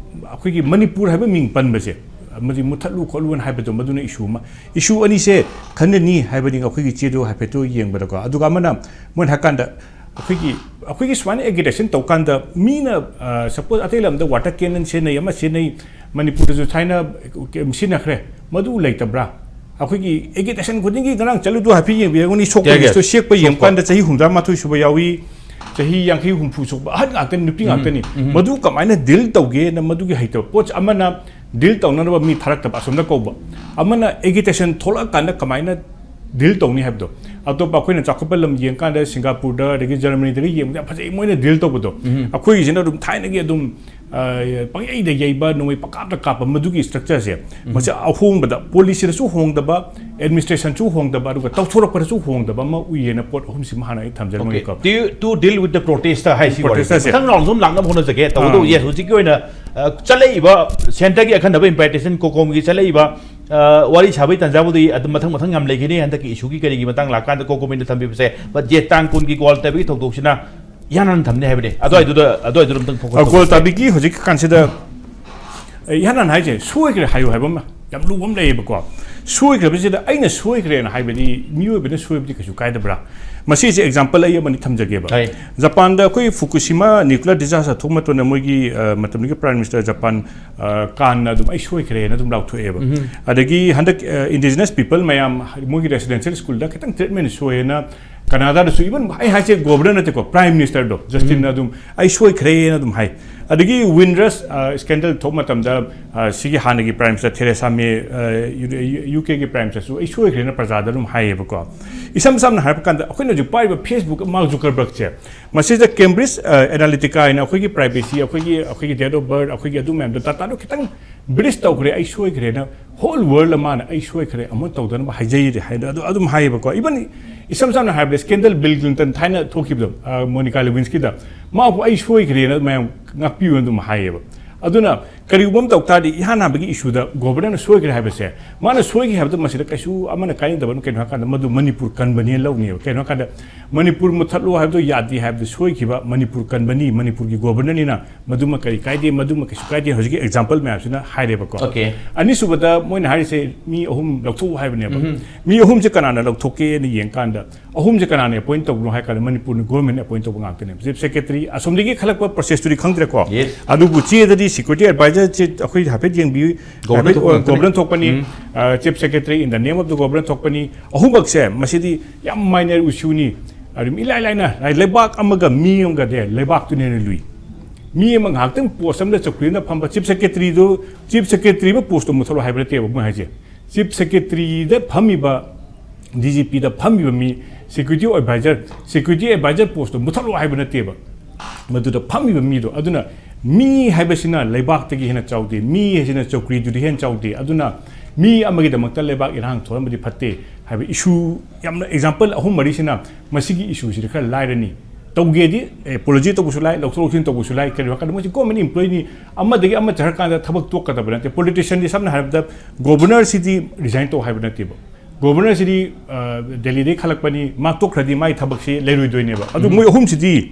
ꯑꯩꯈꯣꯏꯒꯤ ꯃꯅꯤꯄꯨꯔ ꯍꯥꯏꯕ ꯃꯤꯡ ꯄꯟꯕꯁꯦ ꯃꯁꯤ ꯃꯨꯊꯠꯂꯨ ꯈꯣꯠꯂꯨꯅ ꯍꯥꯏꯕꯗꯣ ꯃꯗꯨꯅ issue ꯑꯃ꯫ Issue ꯑꯅꯤꯁꯦ ꯈꯟꯅꯅꯤ ꯍꯥꯏꯕꯅꯤ ꯑꯩꯈꯣꯏꯒꯤ ꯆꯦꯗꯣ ꯍꯥꯏꯐꯦꯠꯇꯣ ꯌꯦꯡꯕꯗꯀꯣ꯫ ꯑꯗꯨꯒ ꯑꯃꯅ ꯃꯣꯏꯅ ꯍꯥꯏꯀꯥꯟꯗ ꯑꯩꯈꯣꯏꯒꯤ ꯑꯩꯈꯣꯏꯒꯤ ꯁꯨꯃꯥꯏꯅ agitation ꯇꯧꯀꯥꯟꯗ ꯃꯤꯅ, ꯑ, suppose ꯑꯇꯩ ꯂꯝꯗ water cannon ꯁꯤꯖꯤꯟꯅꯩ ꯑꯃ ꯁꯤꯖꯤꯟꯅꯩ, ꯃꯅꯤꯄꯨꯔꯗꯁꯨ ꯊꯥꯏꯅ ꯁꯤꯖꯤꯟꯅꯈ꯭ꯔꯦ, ꯃꯗꯨ ꯂꯩꯇꯕ꯭ꯔꯥ? ꯑꯩꯈꯣꯏꯒꯤ agitation ꯈꯨꯗꯤꯡꯒꯤ ꯉꯔꯥꯡ ꯆꯠꯂꯨꯗꯨ ꯍꯥꯏꯐꯦꯠ ꯌꯦꯡꯕꯤꯔꯒꯅꯤ, ꯁꯣꯛꯄ ꯀꯌꯥ ꯀꯌꯥ? Listꯇꯣ ꯁꯦꯛꯄ ꯁꯣꯛꯄ꯫ ꯌꯦꯡꯕꯀꯥꯟꯗ ꯆꯍꯤ ꯍꯨꯝꯗ꯭ꯔꯥ ꯃꯥꯊꯣꯏ ꯁꯨꯕ ꯌꯥꯎꯏ, ꯆꯍꯤ ꯌꯥꯡꯈꯩ ꯍꯨꯝꯐꯨ ꯁꯨꯕ ꯑꯍꯟ ꯉꯥꯛꯇꯅꯤ, ꯅꯨꯄꯤ ꯎꯝ, ꯉꯥꯛꯇꯅꯤ꯫ ꯎꯝ꯫ ꯃꯗꯨ ꯀꯃꯥꯏꯅ deal ꯇꯧꯒꯦꯅ ꯃꯗꯨꯒꯤ ꯍꯩꯇꯕ ꯄꯣꯠꯁꯦ ꯑꯃꯅ deal ꯇꯧꯅꯅꯕ ꯃꯤ ꯊꯥꯔꯛꯇꯕ ꯑꯁꯣꯝꯗ ꯀꯧꯕ, ꯑꯃꯅ agitation ꯊꯣꯛꯂꯛꯑꯀꯥꯟꯗ ꯀꯃꯥꯏꯅ deal ꯇꯧꯅꯤ ꯍꯥꯏꯕꯗꯣ꯫ ꯑꯇꯣꯞꯄ ꯑꯩꯈꯣꯏꯅ ꯆꯥꯎꯈꯠꯄ ꯂꯝ ꯌꯦꯡꯀꯥꯟꯗ ꯁꯤꯡꯒꯥꯄꯨꯔꯗ ꯑꯗꯒꯤ ꯖꯔꯃꯅꯤꯗꯒ ꯌꯦꯡꯕꯗ ꯌꯥꯝ ꯐꯖꯩ ꯃꯣꯏꯅ deal ꯇꯧꯕꯗꯣ꯫ ꯎꯝ꯫ ꯑꯩꯈꯣꯏꯒꯤꯁꯤꯅ ꯑꯗꯨꯝ ꯊꯥꯏꯅꯒꯤ ꯑꯗꯨꯝ, ꯑ, ꯄꯪꯌꯩꯗ ꯌꯩꯕ, ꯅꯣꯡꯃꯩ ꯄꯪꯀꯥꯞꯇ ꯀꯥꯞꯄ, ꯃꯗꯨꯒꯤ structureꯁꯦ꯫ ꯎꯝ꯫ ꯃꯁꯤ ꯑꯍꯣꯡꯕꯗ, policyꯗꯁꯨ ꯍꯣꯡꯗꯕ, administrationꯁꯨ ꯍꯣꯡꯗꯕ, ꯑꯗꯨꯒ ꯇꯧꯊꯣꯔꯛꯄꯗꯁꯨ ꯍꯣꯡꯗꯕ ꯑꯃ ꯎꯏꯌꯦꯅ ꯄꯣꯠ ꯑꯍꯨꯝꯁꯤꯃ ꯍꯥꯟꯅ ꯑꯩ ꯊꯝꯖꯅꯤꯡꯉꯤꯀꯣ꯫ Okay. To, to deal with the protester ꯍꯥꯏꯁꯤ ꯋꯥꯔꯤꯁꯦ꯫ Protesterꯁꯦ꯫ ꯃꯊꯪ round ꯁꯨꯝ ꯂꯥꯛꯅꯕ ꯍꯣꯠꯅꯖꯒꯦ꯫ ꯇꯧꯕꯇꯕꯨ, ꯑꯥ꯫ Yes, ꯍꯧꯖꯤꯛꯀꯤ ꯑꯣꯏꯅ, ꯑ, ꯆꯠꯂꯛꯏꯕ centreꯒꯤ ꯑꯈꯟꯅꯕ impartition, COCOMꯒꯤ ꯆꯠꯂꯛꯏꯕ, ꯑ, ꯋꯥꯔꯤ ꯁꯥꯕꯒꯤ ꯇꯥꯟꯖꯥꯕꯨꯗꯤ ꯑꯗꯨꯝ ꯃꯊꯪ ꯃꯊꯪ ꯌꯥꯝ ꯂꯩꯈꯤꯅꯤ ꯍꯟꯗꯛꯀꯤ issueꯒꯤ ꯀꯔꯤꯒꯤ ꯃꯇꯥꯡ ꯂꯥꯛꯀꯥꯟꯗ COCOMꯅ ꯊꯝꯕꯤꯕꯁꯦ꯫ But yes, ꯇꯥꯡ ꯀꯨꯟꯒꯤ ꯒꯣꯋꯥ ꯇꯥꯕꯤꯒꯤ ꯊꯧꯗꯣꯛꯁꯤꯅ ꯏꯍꯥꯟ ꯍꯥꯟꯅ ꯊꯝꯅꯤ ꯍꯥꯏꯕꯅꯤ꯫ ꯑꯗꯨꯋꯥꯏꯗꯨꯗ, ꯑꯗꯨꯋꯥꯏꯗꯨꯗ ꯑꯝꯇꯪ focus ꯑ, ꯒꯣꯜ ꯇꯧꯁꯦ꯫ ꯇꯥꯕꯤꯒꯤ ꯍꯧꯖꯤꯛꯀꯤ ꯀꯥꯟꯁꯤꯗ, ꯑꯦ, ꯏꯍꯥꯟ ꯍꯥꯟꯅ ꯍꯥꯏꯁꯦ, ꯁꯣꯏꯈ꯭ꯔꯦ ꯍꯥꯏꯌꯨ ꯍꯥꯏꯕ ꯑꯃ ꯌꯥꯝ ꯂꯨꯕ ꯑꯃ ꯂꯩꯌꯦꯕꯀꯣ꯫ ꯁꯣꯏꯈ꯭ꯔꯕꯁꯤꯗ ꯑꯩꯅ ꯁꯣꯏꯈ꯭ꯔꯦꯅ ꯍꯥꯏꯕꯗꯤ ꯃꯤꯑꯣꯏꯕꯅ ꯁꯣꯏꯕꯗꯤ ꯀꯩꯁꯨ ꯀꯥꯏꯗꯕ꯭ꯔꯥ? ꯃꯁꯤꯁꯦ example ꯑꯩ ꯑꯃꯅꯤ ꯊꯝꯖꯒꯦꯕ꯫ ꯍꯥꯏ꯫ ꯖꯄꯥꯟꯗ ꯑꯩꯈꯣꯏ ꯐꯨꯀꯨꯁꯤꯃꯥ nuclear disaster ꯊꯣꯛꯄ ꯃꯇꯝꯗ ꯃꯣꯏꯒꯤ, ꯑ, ꯃꯇꯝꯗꯨꯒꯤ Prime Minister ꯖꯄꯥꯟ, ꯑ, ꯀꯥꯟꯅ ꯑꯗꯨꯝ "ꯑꯩ ꯁꯣꯏꯈ꯭ꯔꯦꯅ" ꯑꯗꯨꯝ ꯂꯥꯎꯊꯣꯛꯑꯦꯕ꯫ ꯎꯝ꯫ ꯑꯗꯒꯤ ꯍꯟꯗꯛ, ꯑ, indigenous people ꯃꯌꯥꯝ ꯃꯣꯏꯒꯤ residential schoolꯗ ꯈꯤꯇꯪ treatment ꯁꯣꯏꯌꯦꯅ ꯀꯅꯥꯗꯥꯗꯁꯨ, even ꯑꯩ ꯍꯥꯏꯁꯦ governor ꯅꯠꯇꯦꯀꯣ, Prime Ministerꯗꯣ, Justinꯅ ꯎꯝ꯫ ꯑꯗꯨꯝ "ꯑꯩ ꯁꯣꯏꯈ꯭ꯔꯦꯅ" ꯑꯗꯨꯝ ꯍꯥꯏ꯫ ꯑꯗꯒꯤ Windrush, ꯑ, scandal ꯊꯣꯛꯄ ꯃꯇꯝꯗ, ꯑ, ꯁꯤꯒꯤ ꯍꯥꯟꯅꯒꯤ Prime Minister Theresa May, ꯑ, ꯌꯨ-, ꯌꯨ-, UKꯒꯤ Prime Ministerꯁꯨ "ꯑꯩ ꯁꯣꯏꯈ꯭ꯔꯦꯅ" ꯄ꯭ꯔꯖꯥꯗ ꯑꯗꯨꯝ ꯍꯥꯏꯌꯦꯕꯀꯣ꯫ ꯏꯁꯝ ꯁꯝꯅ ꯍꯥꯏꯔꯕ ꯀꯥꯟꯗ ꯑꯩꯈꯣꯏꯅ ꯍꯧꯖꯤꯛ ꯄꯥꯏꯔꯤꯕ Facebook, Mark Zuckerbergꯁꯦ, ꯃꯁꯤꯗ Cambridge, ꯑ, Analytica ꯍꯥꯏꯅ ꯑꯩꯈꯣꯏꯒꯤ privacy, ꯑꯩꯈꯣꯏꯒꯤ, ꯑꯩꯈꯣꯏꯒꯤ date of birth, ꯑꯩꯈꯣꯏꯒꯤ ꯑꯗꯨ ꯃꯌꯥꯝꯗꯣ dataꯗꯣ ꯈꯤꯇꯪ ꯕ꯭ꯔꯤꯁ ꯇꯧꯈ꯭ꯔꯦ, ꯑꯩ ꯁꯣꯏꯈ꯭ꯔꯦꯅ ꯍꯣꯜ ꯋꯥꯔꯜ ꯑꯃꯅ ꯑꯩ ꯁꯣꯏꯈ꯭ꯔꯦ, ꯑꯃ ꯇꯧꯗꯅꯕ ꯍꯥꯏꯖꯩ ꯍꯥꯏꯅ ꯑꯗꯨ ꯑꯗꯨꯝ ꯍꯥꯏꯌꯦꯕꯀꯣ꯫ ꯏꯚꯟ ꯏꯁꯝ ꯁꯝꯅ ꯍꯥꯏꯔꯕꯗ ꯁ꯭ꯀꯦꯟꯗꯜ ꯕꯤꯜ ꯀ꯭ꯂꯤꯟꯇꯟ ꯊꯥꯏꯅ ꯊꯣꯛꯈꯤꯕꯗꯣ, ꯑ, ꯃꯣꯅꯤꯀꯥ ꯂꯤꯋꯤꯟꯁꯀꯤꯗ, ꯃꯥꯕꯨ ꯑꯩ ꯁꯣꯏꯈ꯭ꯔꯦꯅ ꯃꯌꯥꯝ ꯉꯥꯛꯄꯤꯌꯨꯅ ꯑꯗꯨꯝ ꯍꯥꯏꯌꯦꯕ꯫ ꯑꯗꯨꯅ ꯀꯔꯤꯒꯨꯝꯕ ꯑꯃ ꯇꯧ ꯇꯥꯔꯗꯤ, ꯏꯍꯥꯟ ꯍꯥꯟꯕꯒꯤ ꯏꯁꯨꯗ ꯒꯣꯕꯔꯅꯔꯅ ꯁꯣꯏꯈ꯭ꯔꯦ ꯍꯥꯏꯕꯁꯦ, ꯃꯥꯅ ꯁꯣꯏꯈꯤ ꯍꯥꯏꯕꯗ ꯃꯁꯤꯗ ꯀꯩꯁꯨ ꯑꯃꯅ ꯀꯥꯏꯅꯗꯕꯅ, ꯀꯩꯅꯣ ꯍꯥꯏꯀꯥꯟꯗ ꯃꯗꯨ ꯃꯅꯤꯄꯨꯔ ꯀꯟꯕꯅꯦꯅ ꯂꯧꯅꯦꯕ꯫ ꯀꯩꯅꯣ ꯍꯥꯏꯀꯥꯟꯗ ꯃꯅꯤꯄꯨꯔ ꯃꯨꯠꯊꯠꯂꯣ ꯍꯥꯏꯕꯗꯣ ꯌꯥꯗꯦ ꯍꯥꯏꯕꯗ ꯁꯣꯏꯈꯤꯕ ꯃꯅꯤꯄꯨꯔ ꯀꯟꯕꯅꯤ, ꯃꯅꯤꯄꯨꯔꯒꯤ ꯒꯣꯕꯔꯅꯔꯅꯤꯅ ꯃꯗꯨꯃ ꯀꯔꯤ ꯀꯥꯏꯗꯦ, ꯃꯗꯨꯃ ꯀꯩꯁꯨ ꯀꯥꯏꯗꯦ, ꯍꯧꯖꯤꯛꯀꯤ ꯑꯦꯛꯖꯥꯝꯄꯜ ꯃꯌꯥꯝꯁꯤꯅ ꯍꯥꯏꯔꯦꯕꯀꯣ꯫ Okay. ꯑꯅꯤꯁꯨꯕꯗ ꯃꯣꯏꯅ ꯍꯥꯏꯔꯤꯁꯦ ꯃꯤ ꯑꯍꯨꯝ ꯂꯧꯊꯣꯛꯎ ꯍꯥꯏꯕꯅꯦꯕ꯫ ꯎꯝ. ꯃꯤ ꯑꯍꯨꯝꯁꯦ ꯀꯅꯥꯅ ꯂꯧꯊꯣꯛꯀꯦꯅ ꯌꯦꯡꯀꯥꯟꯗ, ꯑꯍꯨꯝꯁꯦ ꯀꯅꯥꯅ ꯑꯦꯄꯣꯏꯟ ꯇꯧꯕꯅꯣ ꯍꯥꯏ ꯀꯥꯟꯗ ꯃꯅꯤꯄꯨꯔꯅ ꯒꯣꯔꯃꯦꯟ ꯑꯦꯄꯣꯏꯟ ꯇꯧꯕ ꯉꯥꯛꯇꯅꯦꯕ꯫ ꯆꯤꯐ ꯁꯦꯀ꯭ꯔꯦꯇꯔꯤ, ꯑꯁꯣꯝꯗꯒꯤ ꯈꯜꯂꯛꯄ ꯄ꯭ꯔꯣꯁꯦꯁꯇꯨꯗꯤ ꯈꯪꯗ꯭ꯔꯦꯀꯣ꯫ Yes. ꯑꯗꯨꯕꯨ ꯆꯦꯗꯗꯤ ꯁꯦꯀ꯭ꯌꯨꯔꯤꯇꯤ ꯑꯦꯗꯚꯥꯏꯖꯔ ꯆꯦ ꯑꯩꯈꯣꯏ ꯍꯥꯏꯐꯦꯠ ꯌꯦꯡꯕꯤꯌꯨ꯫ ꯒꯣꯕꯔꯅꯔ ꯍꯥꯏꯐꯦꯠ, ꯊꯣꯛꯄ ꯉꯥꯛꯇꯅꯤ꯫ ꯒꯣꯕꯔꯅꯔ ꯊꯣꯛꯄꯅꯤ, ꯎꯝ. ꯑ, chief secretary in the name of the governor ꯊꯣꯛꯄꯅꯤ꯫ ꯑꯍꯨꯝꯃꯛꯁꯦ ꯃꯁꯤꯗꯤ ꯌꯥꯝ ꯃꯥꯏꯅꯔ ꯏꯁꯨꯅꯤ꯫ ꯑꯗꯨꯝ ꯏꯂꯥꯏ ꯂꯥꯏꯅ ꯂꯩꯕꯥꯛ ꯑꯃꯒ ꯃꯤ ꯑꯃꯒꯗꯤ ꯂꯩꯕꯥꯛꯇꯨꯅ ꯍꯦꯟꯅ ꯂꯨꯏ꯫ ꯃꯤ ꯑꯃ ꯉꯥꯏꯍꯥꯛꯇꯪ ꯄꯣꯁ ꯑꯃꯗ ꯆꯧꯀ꯭ꯔꯤ ꯑꯃꯗ ꯐꯝꯕ ꯆꯤꯐ ꯁꯦꯀ꯭ꯔꯦꯇꯔꯤꯗꯨ, ꯆꯤꯐ ꯁꯦꯀ꯭ꯔꯦꯇꯔꯤ ꯑꯃ ꯄꯣꯁꯇꯣ ꯃꯨꯠꯊꯠꯂꯣ ꯍꯥꯏꯕ ꯅꯠꯇꯦꯕ ꯃꯣꯏ ꯍꯥꯏꯁꯦ꯫ ꯆꯤꯐ ꯁꯦꯀ꯭ꯔꯦꯇꯔꯤꯗ ꯐꯝꯃꯤꯕ, ꯗꯤ ꯖꯤ ꯄꯤꯗ ꯐꯝꯃꯤꯕ ꯃꯤ, ꯁꯦꯀ꯭ꯌꯨꯔꯤꯇꯤ ꯑꯦꯗꯚꯥꯏꯖꯔ, ꯁꯦꯀ꯭ꯌꯨꯔꯤꯇꯤ ꯑꯦꯗꯚꯥꯏꯖꯔ ꯄꯣꯁꯇꯣ ꯃꯨꯠꯊꯠꯂꯣ ꯍꯥꯏꯕ ꯅꯠꯇꯦꯕ꯫ ꯃꯗꯨꯗ ꯐꯝꯃꯤꯕ ꯃꯤꯗꯣ꯫ ꯑꯗꯨꯅ ꯃꯤ ꯍꯥꯏꯕꯁꯤꯅ ꯂꯩꯕꯥꯛꯇꯒꯤ ꯍꯦꯟꯅ ꯆꯥꯎꯗꯦ, ꯃꯤ ꯍꯥꯏꯁꯤꯅ ꯆꯧꯀ꯭ꯔꯤꯗꯨꯗꯤ ꯍꯦꯟꯅ ꯆꯥꯎꯗꯦ꯫ ꯑꯗꯨꯅ ꯃꯤ ꯑꯃꯒꯤꯗꯃꯛꯇ ꯂꯩꯕꯥꯛ ꯏꯔꯥꯡ ꯊꯣꯛꯍꯟꯕꯗꯤ ꯐꯠꯇꯦ ꯍꯥꯏꯕ ꯏꯁꯨ, ꯌꯥꯝꯅ ꯑꯦꯛꯖꯥꯝꯄꯜ ꯑꯍꯨꯝ ꯃꯔꯤꯁꯤꯅ ꯃꯁꯤꯒꯤ ꯏꯁꯨꯁꯤꯗꯤ ꯈꯔ ꯂꯥꯏꯔꯅꯤ꯫ ꯇꯧꯒꯦꯗꯤ ꯑꯦꯄꯣꯂꯣꯖꯤ ꯇꯧꯕꯁꯨ ꯂꯥꯏ, ꯂꯧꯊꯣꯛ ꯂꯧꯁꯤꯟ ꯇꯧꯕꯁꯨ ꯂꯥꯏ꯫ ꯀꯔꯤꯒꯤꯅꯣ ꯍꯥꯏꯀꯥꯟꯗ ꯃꯣꯏꯁꯤ ꯒꯣꯔꯃꯦꯟ ꯏꯝꯄ꯭ꯂꯣꯌꯤꯅꯤ, ꯑꯃꯗꯒꯤ ꯑꯃ ꯆꯠꯈ꯭ꯔꯀꯥꯟꯗ ꯊꯕꯛ ꯇꯣꯛꯀꯗꯕ ꯅꯠꯇꯦ꯫ ꯄꯣꯂꯤꯇꯤꯁꯤꯌꯥꯟꯗꯤ ꯁꯝꯅ ꯍꯥꯏꯔꯕꯗ ꯒꯣꯕꯔꯅꯔꯁꯤꯗꯤ ꯔꯤꯖꯥꯏꯟ ꯇꯧ ꯍꯥꯏꯕ ꯅꯠꯇꯦꯕ꯫ ꯒꯣꯕꯔꯅꯔꯁꯤꯗꯤ, ꯑ, ꯗꯦꯜꯂꯤꯗꯒꯤ ꯈꯜꯂꯛꯄꯅꯤ, ꯃꯥ ꯇꯣꯛꯈ꯭ꯔꯗꯤ ꯃꯥꯒꯤ ꯊꯕꯛꯁꯤ ꯂꯩꯔꯣꯏꯗꯣꯏꯅꯦꯕ꯫ ꯑꯗꯨ ꯃꯣꯏ ꯑꯍꯨꯝꯁꯤꯗꯤ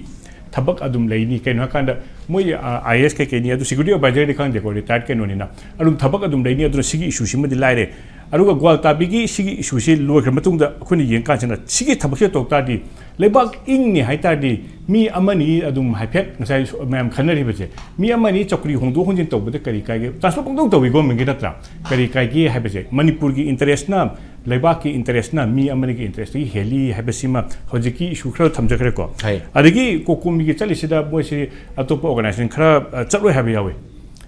ꯊꯕꯛ ꯑꯗꯨꯝ ꯂꯩꯅꯤ꯫ ꯀꯩꯅꯣ ꯍꯥꯏꯀꯥꯟꯗ ꯃꯣꯏ, ꯑ, ꯑꯥꯏ ꯑꯦ ꯑꯦꯁ ꯀꯩꯀꯩꯅꯤ, ꯑꯗꯨ ꯁꯦꯀ꯭ꯌꯨꯔꯤꯇꯤ ꯑꯦꯗꯚꯥꯏꯖꯔꯗꯤ ꯈꯪꯗꯦꯀꯣ, ꯔꯤꯇꯥꯌꯔꯠ ꯀꯩꯅꯣꯅꯤꯅ꯫ ꯑꯗꯨꯝ ꯊꯕꯛ ꯑꯗꯨꯝ ꯂꯩꯅꯤ꯫ ꯑꯗꯨꯅ ꯁꯤꯒꯤ ꯏꯁꯨꯁꯤꯃꯗꯤ ꯂꯥꯏꯔꯦ꯫ ꯑꯗꯨꯒ ꯒ꯭ꯋꯥꯜꯇꯥꯕꯤꯒꯤ ꯁꯤꯒꯤ ꯏꯁꯨꯁꯤ ꯂꯣꯏꯈ꯭ꯔ ꯃꯇꯨꯡꯗ ꯑꯩꯈꯣꯏꯅ ꯌꯦꯡꯀꯥꯟꯁꯤꯗ ꯁꯤꯒꯤ ꯊꯕꯛꯁꯦ ꯇꯧ ꯇꯥꯔꯗꯤ, ꯂꯩꯕꯥꯛ ꯏꯪꯅꯤ ꯍꯥꯏ ꯇꯥꯔꯗꯤ, ꯃꯤ ꯑꯃꯅꯤ ꯑꯗꯨꯝ ꯍꯥꯏꯐꯦꯠ ꯉꯁꯥꯏ ꯁꯣ-, ꯃꯌꯥꯝ ꯈꯟꯅꯔꯤꯕꯁꯦ, ꯃꯤ ꯑꯃꯅꯤ ꯆꯧꯀ꯭ꯔꯤ ꯍꯣꯡꯗꯣꯛ ꯍꯣꯡꯖꯤꯟ ꯇꯧꯕꯗ ꯀꯔꯤ ꯀꯥꯏꯒꯦ? ꯇ꯭ꯔꯥꯟꯁꯐꯔ ꯄꯪꯇꯧ ꯇꯧꯏ ꯒꯣꯔꯃꯦꯟꯒꯤ ꯅꯠꯇ꯭ꯔꯥ? ꯀꯔꯤ ꯀꯥꯏꯒꯦ ꯍꯥꯏꯕꯁꯦ, ꯃꯅꯤꯄꯨꯔꯒꯤ ꯏꯟꯇꯔꯦꯁꯅ, ꯂꯩꯕꯥꯛꯀꯤ ꯏꯟꯇꯔꯦꯁꯅ ꯃꯤ ꯑꯃꯅꯤꯒꯤ ꯏꯟꯇꯔꯦꯁꯇꯒꯤ ꯍꯦꯜꯂꯤ ꯍꯥꯏꯕꯁꯤꯃ ꯍꯧꯖꯤꯛꯀꯤ ꯏꯁꯨ ꯈꯔ ꯊꯝꯖꯈ꯭ꯔꯦꯀꯣ꯫ ꯍꯥꯏ꯫ ꯑꯗꯒꯤ ꯀꯣꯀꯣꯃꯤꯒꯤ ꯆꯠꯂꯤꯁꯤꯗ ꯃꯣꯏꯁꯤ ꯑꯇꯣꯞꯄ ꯑꯣꯔꯒꯅꯥꯏꯖꯦꯁꯟ ꯈꯔ, ꯑ, ꯆꯠꯂꯣꯏ ꯍꯥꯏꯕ ꯌꯥꯎꯏ꯫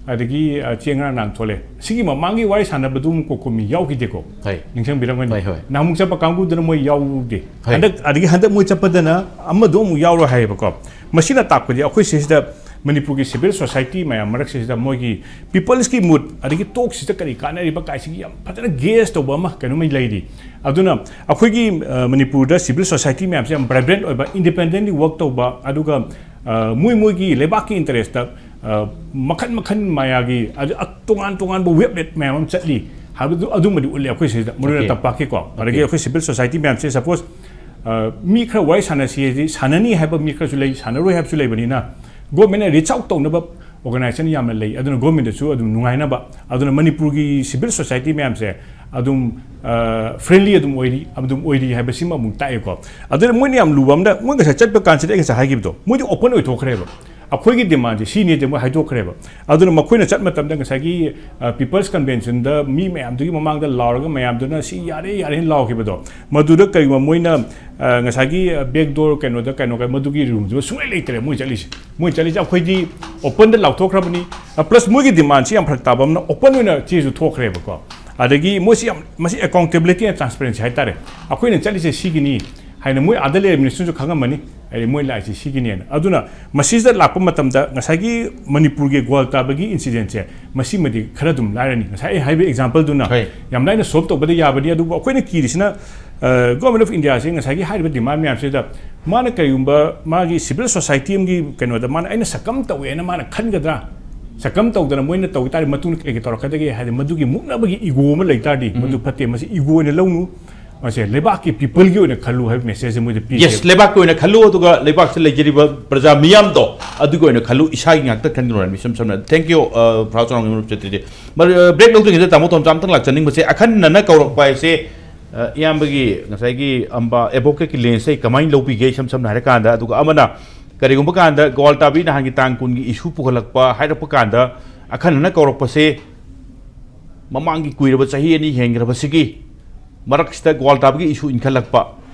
ꯑꯗꯒꯤ, ꯑ, ꯆꯦ ꯉꯔꯥꯡ ꯅꯍꯥꯟ ꯊꯣꯛꯂꯦ꯫ ꯁꯤꯒꯤ ꯃꯃꯥꯡꯒꯤ ꯋꯥꯔꯤ ꯁꯥꯟꯅꯕꯗꯨ ꯑꯃꯨꯛ ꯀꯣꯀꯣꯃꯤ ꯌꯥꯎꯈꯤꯗꯦꯀꯣ꯫ ꯍꯣꯏ꯫ ꯅꯤꯡꯁꯤꯡꯕꯤꯔꯝꯒꯅꯤ꯫ ꯍꯣꯏ, ꯍꯣꯏ꯫ ꯅꯍꯥꯟꯃꯨꯛ ꯆꯠꯄ ꯀꯥꯡꯕꯨꯗꯨꯅ ꯃꯣꯏ ꯌꯥꯎꯗꯦ꯫ ꯍꯣꯏ꯫ ꯍꯟꯗꯛ, ꯑꯗꯒꯤ ꯍꯟꯗꯛ ꯃꯣꯏ ꯆꯠꯄꯗꯅ ꯑꯃꯗꯣ ꯑꯃꯨꯛ ꯌꯥꯎꯔꯣꯏ ꯍꯥꯏꯌꯦꯕꯀꯣ꯫ ꯃꯁꯤꯅ ꯇꯥꯛꯄꯗꯤ ꯑꯩꯈꯣꯏ ꯁꯤꯁꯤꯗ ꯃꯅꯤꯄꯨꯔꯒꯤ civil society ꯃꯌꯥꯝ ꯃꯔꯛꯁꯤꯗ ꯃꯣꯏꯒꯤ peopleꯁꯀꯤ mood ꯑꯗꯒꯤ talkꯁꯤꯗ ꯀꯔꯤ ꯀꯥꯟꯅꯔꯤꯕ ꯀꯥꯏꯁꯤꯒꯤ ꯌꯥꯝ ꯐꯖꯅ gauge ꯇꯧꯕ ꯑꯃ ꯀꯩꯅꯣꯃꯩ ꯂꯩꯔꯤ꯫ ꯑꯗꯨꯅ ꯑꯩꯈꯣꯏꯒꯤ ꯑ, ꯃꯅꯤꯄꯨꯔꯗ civil society ꯃꯌꯥꯝꯁꯦ ꯌꯥꯝ vibrant ꯑꯣꯏꯕ, independently work ꯇꯧꯕ, ꯑꯗꯨꯒ ꯑ, ꯃꯣꯏ ꯃꯣꯏꯒꯤ ꯂꯩꯕꯥꯛꯀꯤ interestꯇ ꯑ, ꯃꯈꯟ ꯃꯈꯟ ꯃꯌꯥꯒꯤ ꯑꯗ ꯑ, ꯇꯣꯉꯥꯟ ꯇꯣꯉꯥꯟꯕ wavelet ꯃꯌꯥꯝ ꯑꯃ ꯆꯠꯂꯤ ꯍꯥꯏꯕꯗꯨ ꯑꯗꯨꯃꯗꯤ ꯎꯠꯂꯦ ꯑꯩꯈꯣꯏ ꯁꯤꯗ, ꯃꯔꯨ ꯑꯣꯏꯅ Okay. ꯇꯝꯄꯥꯛꯀꯤꯀꯣ꯫ ꯑꯗꯒꯤ Okay. ꯑꯩꯈꯣꯏ civil society ꯃꯌꯥꯝꯁꯦ, suppose ꯑ, ꯃꯤ ꯈꯔ ꯋꯥꯔꯤ ꯁꯥꯟꯅꯁꯤ ꯍꯥꯏꯗꯤ ꯁꯥꯟꯅꯅꯤ ꯍꯥꯏꯕ ꯃꯤ ꯈꯔꯁꯨ ꯂꯩ, ꯁꯥꯟꯅꯔꯣꯏ ꯍꯥꯏꯕꯁꯨ ꯂꯩꯕꯅꯤꯅ, governmentꯅ reach out ꯇꯧꯅꯕ organization ꯌꯥꯝꯅ ꯂꯩ꯫ ꯑꯗꯨꯅ governmentꯇꯁꯨ ꯑꯗꯨꯝ ꯅꯨꯡꯉꯥꯏꯅꯕ, ꯑꯗꯨꯅ ꯃꯅꯤꯄꯨꯔꯒꯤ civil society ꯃꯌꯥꯝꯁꯦ ꯑꯗꯨꯝ ꯑ, friendly ꯑꯗꯨꯝ ꯑꯣꯏꯔꯤ, ꯑꯗꯨꯝ ꯑꯣꯏꯔꯤ ꯍꯥꯏꯕꯁꯤꯃ ꯑꯃꯨꯛ ꯇꯥꯛꯑꯦꯀꯣ꯫ ꯑꯗꯨꯅ ꯃꯣꯏꯅ ꯌꯥꯝ ꯂꯨꯕ ꯑꯃꯅ, ꯃꯣꯏ ꯉꯁꯥꯏ ꯆꯠꯄ ꯀꯥꯟꯁꯤꯗ ꯑꯩ ꯉꯁꯥꯏ ꯍꯥꯏꯈꯤꯕꯗꯣ, ꯃꯣꯏꯗꯤ open ꯑꯣꯏꯊꯣꯛꯈ꯭ꯔꯦꯕ꯫ ꯑꯩꯈꯣꯏꯒꯤ demandꯁꯦ ꯁꯤꯅꯦꯗꯤ ꯃꯣꯏ ꯍꯥꯏꯗꯣꯛꯈ꯭ꯔꯦꯕ꯫ ꯑꯗꯨꯅ ꯃꯈꯣꯏꯅ ꯆꯠ ꯃꯇꯝꯗ ꯉꯁꯥꯏꯒꯤ ꯑ, people's conventionꯗ ꯃꯤ ꯃꯌꯥꯝꯗꯨꯒꯤ ꯃꯃꯥꯡꯗ ꯂꯥꯎꯔꯒ ꯃꯌꯥꯝꯗꯨꯅ "ꯁꯤ ꯌꯥꯔꯦ, ꯌꯥꯔꯦꯅ" ꯂꯥꯎꯈꯤꯕꯗꯣ, ꯃꯗꯨꯗ ꯀꯔꯤꯒꯨꯝꯕ ꯃꯣꯏꯅ ꯑ, ꯉꯁꯥꯏꯒꯤ back door ꯀꯩꯅꯣꯗ, ꯀꯩꯅꯣ ꯃꯗꯨꯒꯤ roomꯗꯨ ꯁꯨꯡꯂꯩ ꯂꯩꯇ꯭ꯔꯦ ꯃꯣꯏ ꯆꯠꯂꯤꯁꯦ꯫ ꯃꯣꯏ ꯆꯠꯂꯤꯁꯦ ꯑꯩꯈꯣꯏꯗꯤ openꯗ ꯂꯥꯎꯊꯣꯛꯈ꯭ꯔꯕꯅꯤ꯫ ꯑ, plus ꯃꯣꯏꯒꯤ demandꯁꯤ ꯌꯥꯝ ꯐꯔꯛ ꯇꯥꯕ ꯑꯃꯅ open ꯑꯣꯏꯅ ꯆꯦꯁꯨ ꯊꯣꯛꯈ꯭ꯔꯦꯕꯀꯣ꯫ ꯑꯗꯒꯤ ꯃꯣꯏꯁꯤ ꯌꯥꯝ, ꯃꯁꯤ accountability and transparency ꯍꯥꯏꯇꯥꯔꯦ꯫ ꯑꯩꯈꯣꯏꯅ ꯆꯠꯂꯤꯁꯦ ꯁꯤꯒꯤꯅꯤ ꯍꯥꯏꯅ ꯃꯣꯏ ꯑꯥꯗ ꯂꯩꯔꯤꯕ ministryꯁꯨ ꯈꯪꯉꯝꯃꯅꯤ꯫ ꯍꯥꯏꯗꯤ ꯃꯣꯏ ꯂꯥꯛꯏꯁꯦ ꯁꯤꯒꯤꯅꯦꯅ꯫ ꯑꯗꯨꯅ ꯃꯁꯤꯗ ꯂꯥꯛꯄ ꯃꯇꯝꯗ ꯉꯁꯥꯏꯒꯤ ꯃꯅꯤꯄꯨꯔꯒꯤ ꯒ꯭ꯋꯥꯜꯇꯥꯕꯒꯤ incidentꯁꯦ, ꯃꯁꯤꯃꯗꯤ ꯈꯔ ꯑꯗꯨꯝ ꯂꯥꯏꯔꯅꯤ꯫ ꯉꯁꯥꯏ ꯑꯩ ꯍꯥꯏꯕ exampleꯗꯨꯅ ꯍꯣꯏ꯫ ꯌꯥꯝ ꯂꯥꯏꯅ solve ꯇꯧꯕꯗ ꯌꯥꯕꯅꯤ꯫ ꯑꯗꯨꯕꯨ ꯑꯩꯈꯣꯏꯅ ꯀꯤꯔꯤꯁꯤꯅ, ꯑ, Government of Indiaꯁꯦ ꯉꯁꯥꯏꯒꯤ ꯍꯥꯏꯔꯤꯕ demand ꯃꯌꯥꯝꯁꯤꯗ ꯃꯥꯅ ꯀꯔꯤꯒꯨꯝꯕ ꯃꯥꯒꯤ civil society ꯑꯃꯒꯤ ꯀꯩꯅꯣꯗ ꯃꯥꯅ "ꯑꯩꯅ ꯁꯛꯀꯝ ꯇꯧꯋꯦꯅ" ꯃꯥꯅ ꯈꯟꯒꯗ꯭ꯔꯥ? ꯁꯛꯀꯝ ꯇꯧꯗꯅ ꯃꯣꯏꯅ ꯇꯧ ꯇꯥꯔꯗꯤ ꯃꯇꯨꯡꯗ ꯀꯩ ꯀꯩ ꯇꯧꯔꯛꯀꯗꯒꯦ ꯍꯥꯏꯗꯤ ꯃꯗꯨꯒꯤ ꯃꯨꯛꯅꯕꯒꯤ ego ꯑꯃ ꯂꯩ ꯇꯥꯔꯗꯤ ꯎꯝ꯫ ꯃꯗꯨ ꯐꯠꯇꯦ꯫ ꯃꯁꯤ ego ꯑꯣꯏꯅ ꯂꯧꯅꯨ꯫ ꯃꯁꯦ ꯂꯩꯕꯥꯛꯀꯤ peopleꯒꯤ ꯑꯣꯏꯅ ꯈꯜꯂꯨ ꯍꯥꯏꯕ message ꯃꯣꯏꯗ ꯄꯤꯒꯦ꯫ Yes, ꯂꯩꯕꯥꯛꯀꯤ ꯑꯣꯏꯅ ꯈꯜꯂꯨ, ꯑꯗꯨꯒ ꯂꯩꯕꯥꯛꯁꯤꯗ ꯂꯩꯖꯔꯤꯕ ꯄ꯭ꯔꯖꯥ ꯃꯤꯌꯥꯝꯗꯣ ꯑꯗꯨꯒꯤ ꯑꯣꯏꯅ ꯈꯜꯂꯨ, ꯏꯁꯥꯒꯤ ꯉꯥꯛꯇ ꯈꯟꯒꯅꯨ ꯍꯥꯏꯕ ꯏꯁꯝ ꯁꯝꯅ꯫ Thank you, ꯑ, ꯐ꯭ꯔꯥꯎ ꯆꯥꯎꯔꯝꯒꯤ ꯃꯔꯨꯞ ꯆꯦꯇ꯭ꯔꯤꯖꯤ꯫ ꯃꯔ-, ꯑ, break ꯂꯧꯗ꯭ꯔꯤꯉꯩꯗ ꯇꯥꯃꯣ ꯇꯣꯝꯆꯥ ꯑꯝꯇꯪ ꯂꯥꯛꯆꯅꯤꯡꯕꯁꯦ, ꯑꯈꯟꯅꯅ ꯀꯧꯔꯛꯄ ꯍꯥꯏꯁꯦ, ꯑ, ꯏꯌꯥꯝꯕꯒꯤ ꯉꯁꯥꯏꯒꯤ ꯑꯝꯕ advocateꯀꯤ lenseꯁꯦ ꯀꯃꯥꯏꯅ ꯂꯧꯕꯤꯒꯦ? ꯏꯁꯝ ꯁꯝꯅ ꯍꯥꯏꯔꯀꯥꯟꯗ, ꯑꯗꯨꯒ ꯑꯃꯅ ꯀꯔꯤꯒꯨꯝꯕ ꯀꯥꯟꯗ ꯒ꯭ꯋꯥꯜꯇꯥꯕꯤ ꯅꯍꯥꯟꯒꯤ ꯇꯥꯡ ꯀꯨꯟꯒꯤ issue ꯄꯨꯈꯠꯂꯛꯄ ꯍꯥꯏꯔꯛꯄ ꯀꯥꯟꯗ, ꯑꯈꯟꯅꯅ ꯀꯧꯔꯛꯄꯁꯦ ꯃꯃꯥꯡꯒꯤ ꯀꯨꯏꯔꯕ ꯆꯍꯤ ꯑꯅꯤ ꯍꯦꯟꯈ꯭ꯔꯕꯁꯤꯒꯤ ꯃꯔꯛꯁꯤꯗ ꯒ꯭ꯋꯥꯜꯇꯥꯕꯒꯤ issue ꯏꯟꯈꯠꯂꯛꯄ,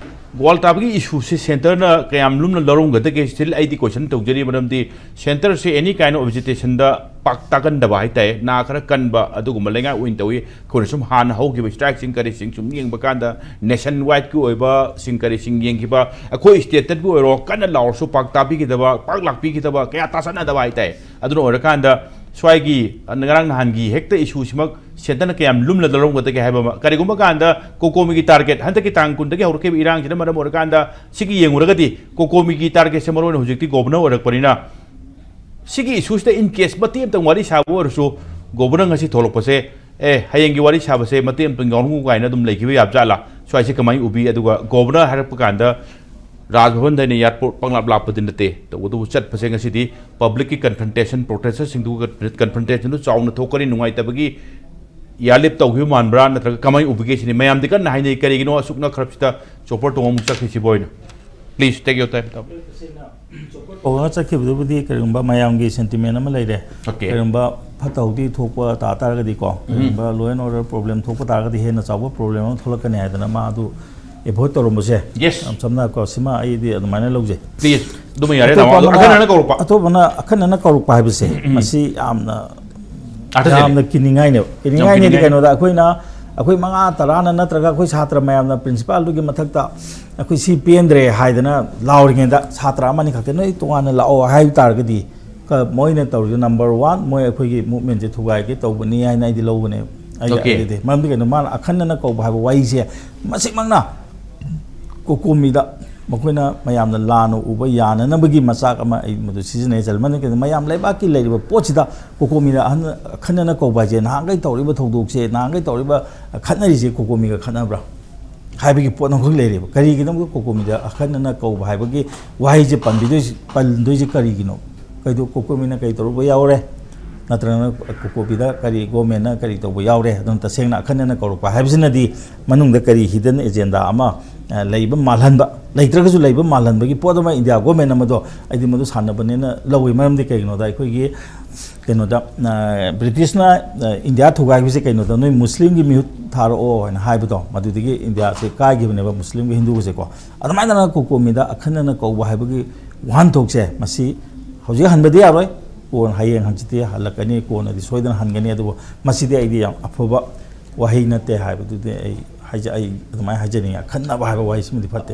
ꯒ꯭ꯋꯥꯜ ꯇꯥꯕꯒꯤ ꯏꯁꯨꯁꯦ ꯁꯦꯟꯇꯔꯅ ꯀꯌꯥꯝ ꯂꯨꯝꯅ ꯂꯧꯔꯝꯒꯗꯒꯦ? ꯁ꯭ꯇꯤꯜ ꯑꯩꯗꯤ ꯀꯣꯏꯁꯟ ꯇꯧꯖꯔꯤ, ꯃꯔꯝꯗꯤ ꯁꯦꯟꯇꯔꯁꯦ ꯑꯦꯅꯤ ꯀꯥꯏꯟ ꯑꯣꯐ ꯑꯦꯖꯤꯇꯦꯁꯟꯗ ꯄꯥꯛ ꯇꯥꯒꯟꯗꯕ ꯍꯥꯏꯇꯥꯔꯦ, ꯅꯥ ꯈꯔ ꯀꯟꯕ ꯑꯗꯨꯒꯨꯝꯕ ꯂꯩꯉꯥꯛ ꯑꯣꯏꯅ ꯇꯧꯏ꯫ ꯑꯩꯈꯣꯏꯅ ꯁꯨꯝ ꯍꯥꯟꯅ ꯍꯧꯈꯤꯕ ꯁ꯭ꯇ꯭ꯔꯥꯏꯛꯁꯤꯡ ꯀꯔꯤꯁꯤꯡ ꯁꯨꯝ ꯌꯦꯡꯕ ꯀꯥꯟꯗ, ꯅꯦꯁꯟ ꯋꯥꯏꯗꯀꯤ ꯑꯣꯏꯕ ꯁꯤꯡ ꯀꯔꯤꯁꯤꯡ ꯌꯦꯡꯈꯤꯕ, ꯑꯩꯈꯣꯏ ꯁ꯭ꯇꯦꯠꯇꯕꯨ ꯑꯣꯏꯔꯣ, ꯀꯟꯅ ꯂꯥꯎꯔꯁꯨ ꯄꯥꯛ ꯇꯥꯕꯤꯈꯤꯗꯕ, ꯄꯥꯛ ꯂꯥꯛꯄꯤꯈꯤꯗꯕ, ꯀꯌꯥ ꯇꯥꯁꯟꯅꯗꯕ ꯍꯥꯏꯇꯥꯔꯦ꯫ ꯑꯗꯨꯅ ꯑꯣꯏꯔꯀꯥꯟꯗ ꯁ꯭ꯋꯥꯏꯒꯤ ꯉꯔꯥꯡ ꯅꯍꯥꯟꯒꯤ ꯍꯦꯛꯇ ꯏꯁꯨꯁꯤꯃꯛ ꯁꯦꯟꯇꯔꯅ ꯀꯌꯥꯝ ꯂꯨꯝꯅ ꯂꯧꯔꯝꯒꯗꯒꯦ ꯍꯥꯏꯕ ꯑꯃ꯫ ꯀꯔꯤꯒꯨꯝꯕ ꯀꯥꯟꯗ ꯀꯣꯀꯣꯃꯤꯒꯤ ꯇꯥꯔꯒꯦꯠ, ꯍꯟꯗꯛꯀꯤ ꯇꯥꯡ ꯀꯨꯟꯗꯒꯤ ꯍꯧꯔꯛꯈꯤꯕ ꯏꯔꯥꯡꯁꯤꯅ ꯃꯔꯝ ꯑꯣꯏꯔꯀꯥꯟꯗ, ꯁꯤꯒꯤ ꯌꯦꯡꯉꯨꯔꯒꯗꯤ ꯀꯣꯀꯣꯃꯤꯒꯤ ꯇꯥꯔꯒꯦꯠꯁꯦ ꯃꯔꯨꯑꯣꯏꯅ ꯍꯧꯖꯤꯛꯇꯤ ꯒꯣꯕꯔꯅꯔ ꯑꯣꯏꯔꯛꯄꯅꯤꯅ, ꯁꯤꯒꯤ ꯏꯁꯨꯁꯤꯗ ꯏꯟ ꯀꯦꯁ ꯃꯇꯦꯛ ꯑꯃꯇꯪ ꯋꯥꯔꯤ ꯁꯥꯕ ꯑꯣꯏꯔꯁꯨ, ꯒꯣꯕꯔꯅꯔ ꯉꯁꯤ ꯊꯣꯛꯂꯛꯄꯁꯦ, "ꯑꯦ, ꯍꯌꯦꯡꯒꯤ ꯋꯥꯔꯤ ꯁꯥꯕꯁꯦ ꯃꯇꯦꯛ ꯑꯃꯇꯪ ꯌꯥꯎꯔꯝꯃꯨ" ꯀꯥꯏꯅ ꯑꯗꯨꯝ ꯂꯩꯈꯤꯕ ꯌꯥꯕ ꯖꯥꯠꯂꯥ? ꯁ꯭ꯋꯥꯏꯁꯦ ꯀꯃꯥꯏꯅ ꯎꯕꯤ? ꯑꯗꯨꯒ ꯒꯣꯕꯔꯅꯔ ꯍꯥꯏꯔꯛꯄ ꯀꯥꯟꯗ ꯔꯥꯖ ꯚꯕꯟꯗ ꯑꯩꯅ ꯑꯦꯌꯥꯔꯄꯣꯔꯠ ꯄꯪꯂꯥꯞ ꯂꯥꯞꯄꯗꯤ ꯅꯠꯇꯦ, ꯇꯧꯕꯇꯕꯨ ꯆꯠꯄꯁꯦ ꯉꯁꯤꯗꯤ ꯄꯕ꯭ꯂꯤꯛꯀꯤ ꯀꯟꯐ꯭ꯔꯟꯇꯦꯁꯟ, ꯄ꯭ꯔꯣꯇꯦꯁꯇꯔꯁꯤꯡꯗꯨꯒ ꯀꯟꯐ꯭ꯔꯟꯇꯦꯁꯟꯗꯨ ꯆꯥꯎꯅ ꯊꯣꯛꯀꯅꯤ, ꯅꯨꯡꯉꯥꯏꯇꯕꯒꯤ ꯏꯌꯥꯔꯂꯤꯐ ꯇꯧꯈꯤꯕ ꯃꯥꯟꯕ꯭ꯔꯥ, ꯅꯠꯇ꯭ꯔꯒ ꯀꯃꯥꯏꯅ ꯎꯕꯤꯒꯦ ꯁꯤꯅꯤ꯫ ꯃꯌꯥꯝꯗꯤ ꯀꯟꯅ ꯍꯥꯏꯅꯩ, ꯀꯔꯤꯒꯤꯅꯣ ꯑꯁꯨꯛꯅ ꯈꯔꯕꯁꯤꯗ ꯆꯣꯄꯔ ꯇꯣꯡꯉ ꯑꯃꯨꯛ ꯆꯠꯈ꯭ꯔꯤꯁꯤꯕꯣ ꯑꯣꯏꯅ? Please take your time, ꯇꯥꯃꯣ꯫ ꯇꯧꯔꯒ ꯆꯠꯈꯤꯕꯗꯨꯕꯨꯗꯤ ꯀꯔꯤꯒꯨꯝꯕ ꯃꯌꯥꯝꯒꯤ ꯁꯦꯟꯇꯤꯃꯦꯟ ꯑꯃ ꯂꯩꯔꯦ꯫ Okay. ꯀꯔꯤꯒꯨꯝꯕ ꯐꯠꯇ ꯍꯥꯎꯗꯤ ꯊꯣꯛꯄ ꯇꯥ ꯇꯥꯔꯒꯗꯤꯀꯣ, ꯀꯔꯤꯒꯨꯝꯕ law and order problem ꯊꯣꯛꯄ ꯇꯥꯔꯒꯗꯤ ꯍꯦꯟꯅ ꯆꯥꯎꯕ problem ꯑꯃ ꯊꯣꯛꯂꯛꯀꯅꯤ ꯍꯥꯏꯗꯅ ꯃꯥ ꯑꯗꯨ ꯑꯦꯚꯣꯏꯗ ꯇꯧꯔꯝꯕꯁꯦ꯫ Yes. ꯌꯥꯝ ꯁꯝꯅ ꯍꯥꯏꯀꯣ, ꯁꯤꯃ ꯑꯩꯗꯤ ꯑꯗꯨꯃꯥꯏꯅ ꯂꯧꯖꯩ꯫ Please. ꯑꯗꯨꯃ ꯌꯥꯔꯦ, ꯑꯇꯣꯞꯄ ꯇꯥꯃꯣ꯫ ꯑꯗꯣ ꯑꯃꯅ, ꯑꯈꯟꯅꯅ ꯀꯧꯔꯛꯄ꯫ ꯑꯇꯣꯞꯄꯅ ꯑꯈꯟꯅꯅ ꯀꯧꯔꯛꯄ ꯍꯥꯏꯕꯁꯦ, ꯎꯝ, ꯎꯝ꯫ ꯃꯁꯤ ꯌꯥꯝꯅ, ꯑꯔꯊ ꯂꯩꯔꯦ꯫ ꯌꯥꯝꯅ ꯀꯤꯅꯤꯡꯉꯥꯏꯅꯦꯕ꯫ ꯌꯥꯝ ꯀꯤꯅꯤꯡꯉꯥꯏꯅꯦꯗꯤ ꯀꯤꯅꯤꯡꯉꯥꯏ꯫ ꯀꯩꯅꯣꯗ, ꯑꯩꯈꯣꯏꯅ, ꯑꯩꯈꯣꯏ ꯃꯉꯥ ꯇꯔꯥꯅ ꯅꯠꯇ꯭ꯔꯒ ꯑꯩꯈꯣꯏ ꯁꯥꯇ꯭ꯔ ꯃꯌꯥꯝꯅ ꯄ꯭ꯔꯤꯟꯁꯤꯄꯥꯜꯗꯨꯒꯤ ꯃꯊꯛꯇ ꯑꯩꯈꯣꯏ ꯁꯤ ꯄꯦꯟꯗ꯭ꯔꯦ ꯍꯥꯏꯗꯅ ꯂꯥꯎꯔꯤꯉꯩꯗ, ꯁꯥꯇ꯭ꯔ ꯑꯃꯅꯤ ꯈꯛꯇ "ꯅꯣꯏ ꯇꯣꯉꯥꯟꯅ ꯂꯥꯛꯑꯣ" ꯍꯥꯏꯕ ꯇꯥꯔꯒꯗꯤ, ꯀ-, ꯃꯣꯏꯅ ꯇꯧꯔꯤꯗꯨ, number one, ꯃꯣꯏ ꯑꯩꯈꯣꯏꯒꯤ movementꯁꯦ ꯊꯨꯒꯥꯏꯒꯦ ꯇꯧꯕꯅꯤ ꯍꯥꯏꯅ ꯑꯩꯗꯤ ꯂꯧꯒꯅꯦꯕ꯫ ꯑꯩꯒꯤ Okay. ꯑꯥꯏꯗꯤꯌꯥꯗꯤ꯫ ꯃꯔꯝꯗꯤ ꯀꯩꯅꯣ, ꯃꯥꯅ ꯑꯈꯟꯅꯅ ꯀꯧꯕ ꯍꯥꯏꯕ ꯋꯥꯍꯩꯁꯦ ꯃꯁꯤꯃꯛꯅ ꯀꯣꯀꯣꯃꯤꯗ ꯃꯈꯣꯏꯅ ꯃꯌꯥꯝꯅ ꯂꯥꯟꯅ ꯎꯕ ꯌꯥꯅꯅꯕꯒꯤ ꯃꯆꯥꯛ ꯑꯃ ꯑꯩ ꯃꯗꯨ ꯁꯤꯖꯤꯟꯅꯩ꯫ ꯆꯠꯂꯝꯃꯅꯤ ꯀꯩꯅꯣ, ꯃꯌꯥꯝ ꯂꯩꯕꯥꯛꯀꯤ ꯂꯩꯔꯤꯕ ꯄꯣꯠꯁꯤꯗ ꯀꯣꯀꯣꯃꯤꯗ ꯑꯍꯟ-, ꯑꯈꯟꯅꯅ ꯀꯧꯕ ꯍꯥꯏꯁꯦ, ꯅꯍꯥꯟꯈꯩ ꯇꯧꯔꯤꯕ ꯊꯧꯗꯣꯛꯁꯦ, ꯅꯍꯥꯟꯈꯩ ꯇꯧꯔꯤꯕ ꯈꯠꯅꯔꯤꯁꯦ ꯀꯣꯀꯣꯃꯤꯒ ꯈꯠꯅꯕ꯭ꯔꯥ ꯍꯥꯏꯕꯒꯤ ꯄꯣꯠ ꯑꯃꯈꯛ ꯂꯩꯔꯦꯕ꯫ ꯀꯔꯤꯒꯤꯅꯣ ꯀꯣꯀꯣꯃꯤꯗ ꯑꯈꯟꯅꯅ ꯀꯧꯕ ꯍꯥꯏꯕꯒꯤ ꯋꯥꯍꯩꯁꯦ ꯄꯟꯕꯤꯗꯣꯏꯁꯤ-, ꯄꯟꯗꯣꯏꯁꯦ ꯀꯔꯤꯒꯤꯅꯣ? ꯀꯩꯗꯣ ꯀꯣꯀꯣꯃꯤꯅ ꯀꯔꯤ ꯇꯧꯔꯨꯕ ꯌꯥꯎꯔꯦ? ꯅꯠꯇ꯭ꯔꯒꯅ ꯀꯣꯀꯣꯃꯤꯗ ꯀꯔꯤ, ꯒꯣꯔꯃꯦꯟꯅ ꯀꯔꯤ ꯇꯧꯕ ꯌꯥꯎꯔꯦ? ꯑꯗꯨꯝ ꯇꯁꯦꯡꯅ ꯑꯈꯟꯅꯅ ꯀꯧꯔꯛꯄ ꯍꯥꯏꯕꯁꯤꯅꯗꯤ ꯃꯅꯨꯡꯗ ꯀꯔꯤ hidden agenda ꯑꯃ, ꯑ, ꯂꯩꯕ ꯃꯥꯜꯍꯟꯕ, ꯂꯩꯇ꯭ꯔꯒꯁꯨ ꯂꯩꯕ ꯃꯥꯜꯍꯟꯕꯒꯤ ꯄꯣꯠ ꯑꯃ ꯏꯟꯗꯤꯌꯥ ꯒꯣꯔꯃꯦꯟ ꯑꯃꯗꯣ ꯑꯩꯗꯤ ꯃꯗꯨ ꯁꯥꯟꯅꯕꯅꯦꯅ ꯂꯧꯏ꯫ ꯃꯔꯝꯗꯤ ꯀꯩꯒꯤꯅꯣꯗ ꯑꯩꯈꯣꯏꯒꯤ ꯀꯩꯅꯣꯗ, ꯕ꯭ꯔꯤꯇꯤꯁꯅ ꯏꯟꯗꯤꯌꯥ ꯊꯨꯒꯥꯏꯕꯁꯦ ꯀꯩꯅꯣꯗ, "ꯅꯣꯏ ꯃꯨꯁꯂꯤꯝꯒꯤ ꯃꯤꯍꯨꯠ ꯊꯥꯔꯛꯑꯣ" ꯍꯥꯏꯅ ꯍꯥꯏꯕꯗꯣ, ꯃꯗꯨꯗꯒꯤ ꯏꯟꯗꯤꯌꯥꯁꯦ ꯀꯥꯏꯈꯤꯕꯅꯦꯕ, ꯃꯨꯁꯂꯤꯝꯒ ꯍꯤꯟꯗꯨꯒꯁꯦꯀꯣ꯫ ꯑꯗꯨꯃꯥꯏꯅ ꯀꯣꯀꯣꯃꯤꯗ ꯑꯈꯟꯅꯅ ꯀꯧꯕ ꯍꯥꯏꯕꯒꯤ ꯋꯥꯍꯟꯊꯣꯛꯁꯦ, ꯃꯁꯤ ꯍꯧꯖꯤꯛ ꯍꯟꯕꯗꯤ ꯌꯥꯔꯣꯏ, ꯀꯣꯟꯅ, ꯍꯌꯦꯡ ꯍꯪꯆꯤꯠꯇꯤ ꯍꯜꯂꯛꯀꯅꯤ, ꯀꯣꯟꯅꯗꯤ ꯁꯣꯏꯗꯅ ꯍꯟꯒꯅꯤ꯫ ꯑꯗꯨꯕꯨ ꯃꯁꯤꯗꯤ ꯑꯩꯗꯤ ꯌꯥꯝ ꯑꯐꯕ ꯋꯥꯍꯩ ꯅꯠꯇꯦ ꯍꯥꯏꯕꯗꯨꯗꯤ ꯑꯩ ꯍꯥꯏꯖ-, ꯑꯩ ꯑꯗꯨꯃꯥꯏꯅ ꯍꯥꯏꯖꯅꯤꯡꯉꯤ꯫ ꯑꯈꯟꯅꯕ ꯍꯥꯏꯕ ꯋꯥꯍꯩꯁꯤꯃꯗꯤ ꯐꯠꯇꯦ꯫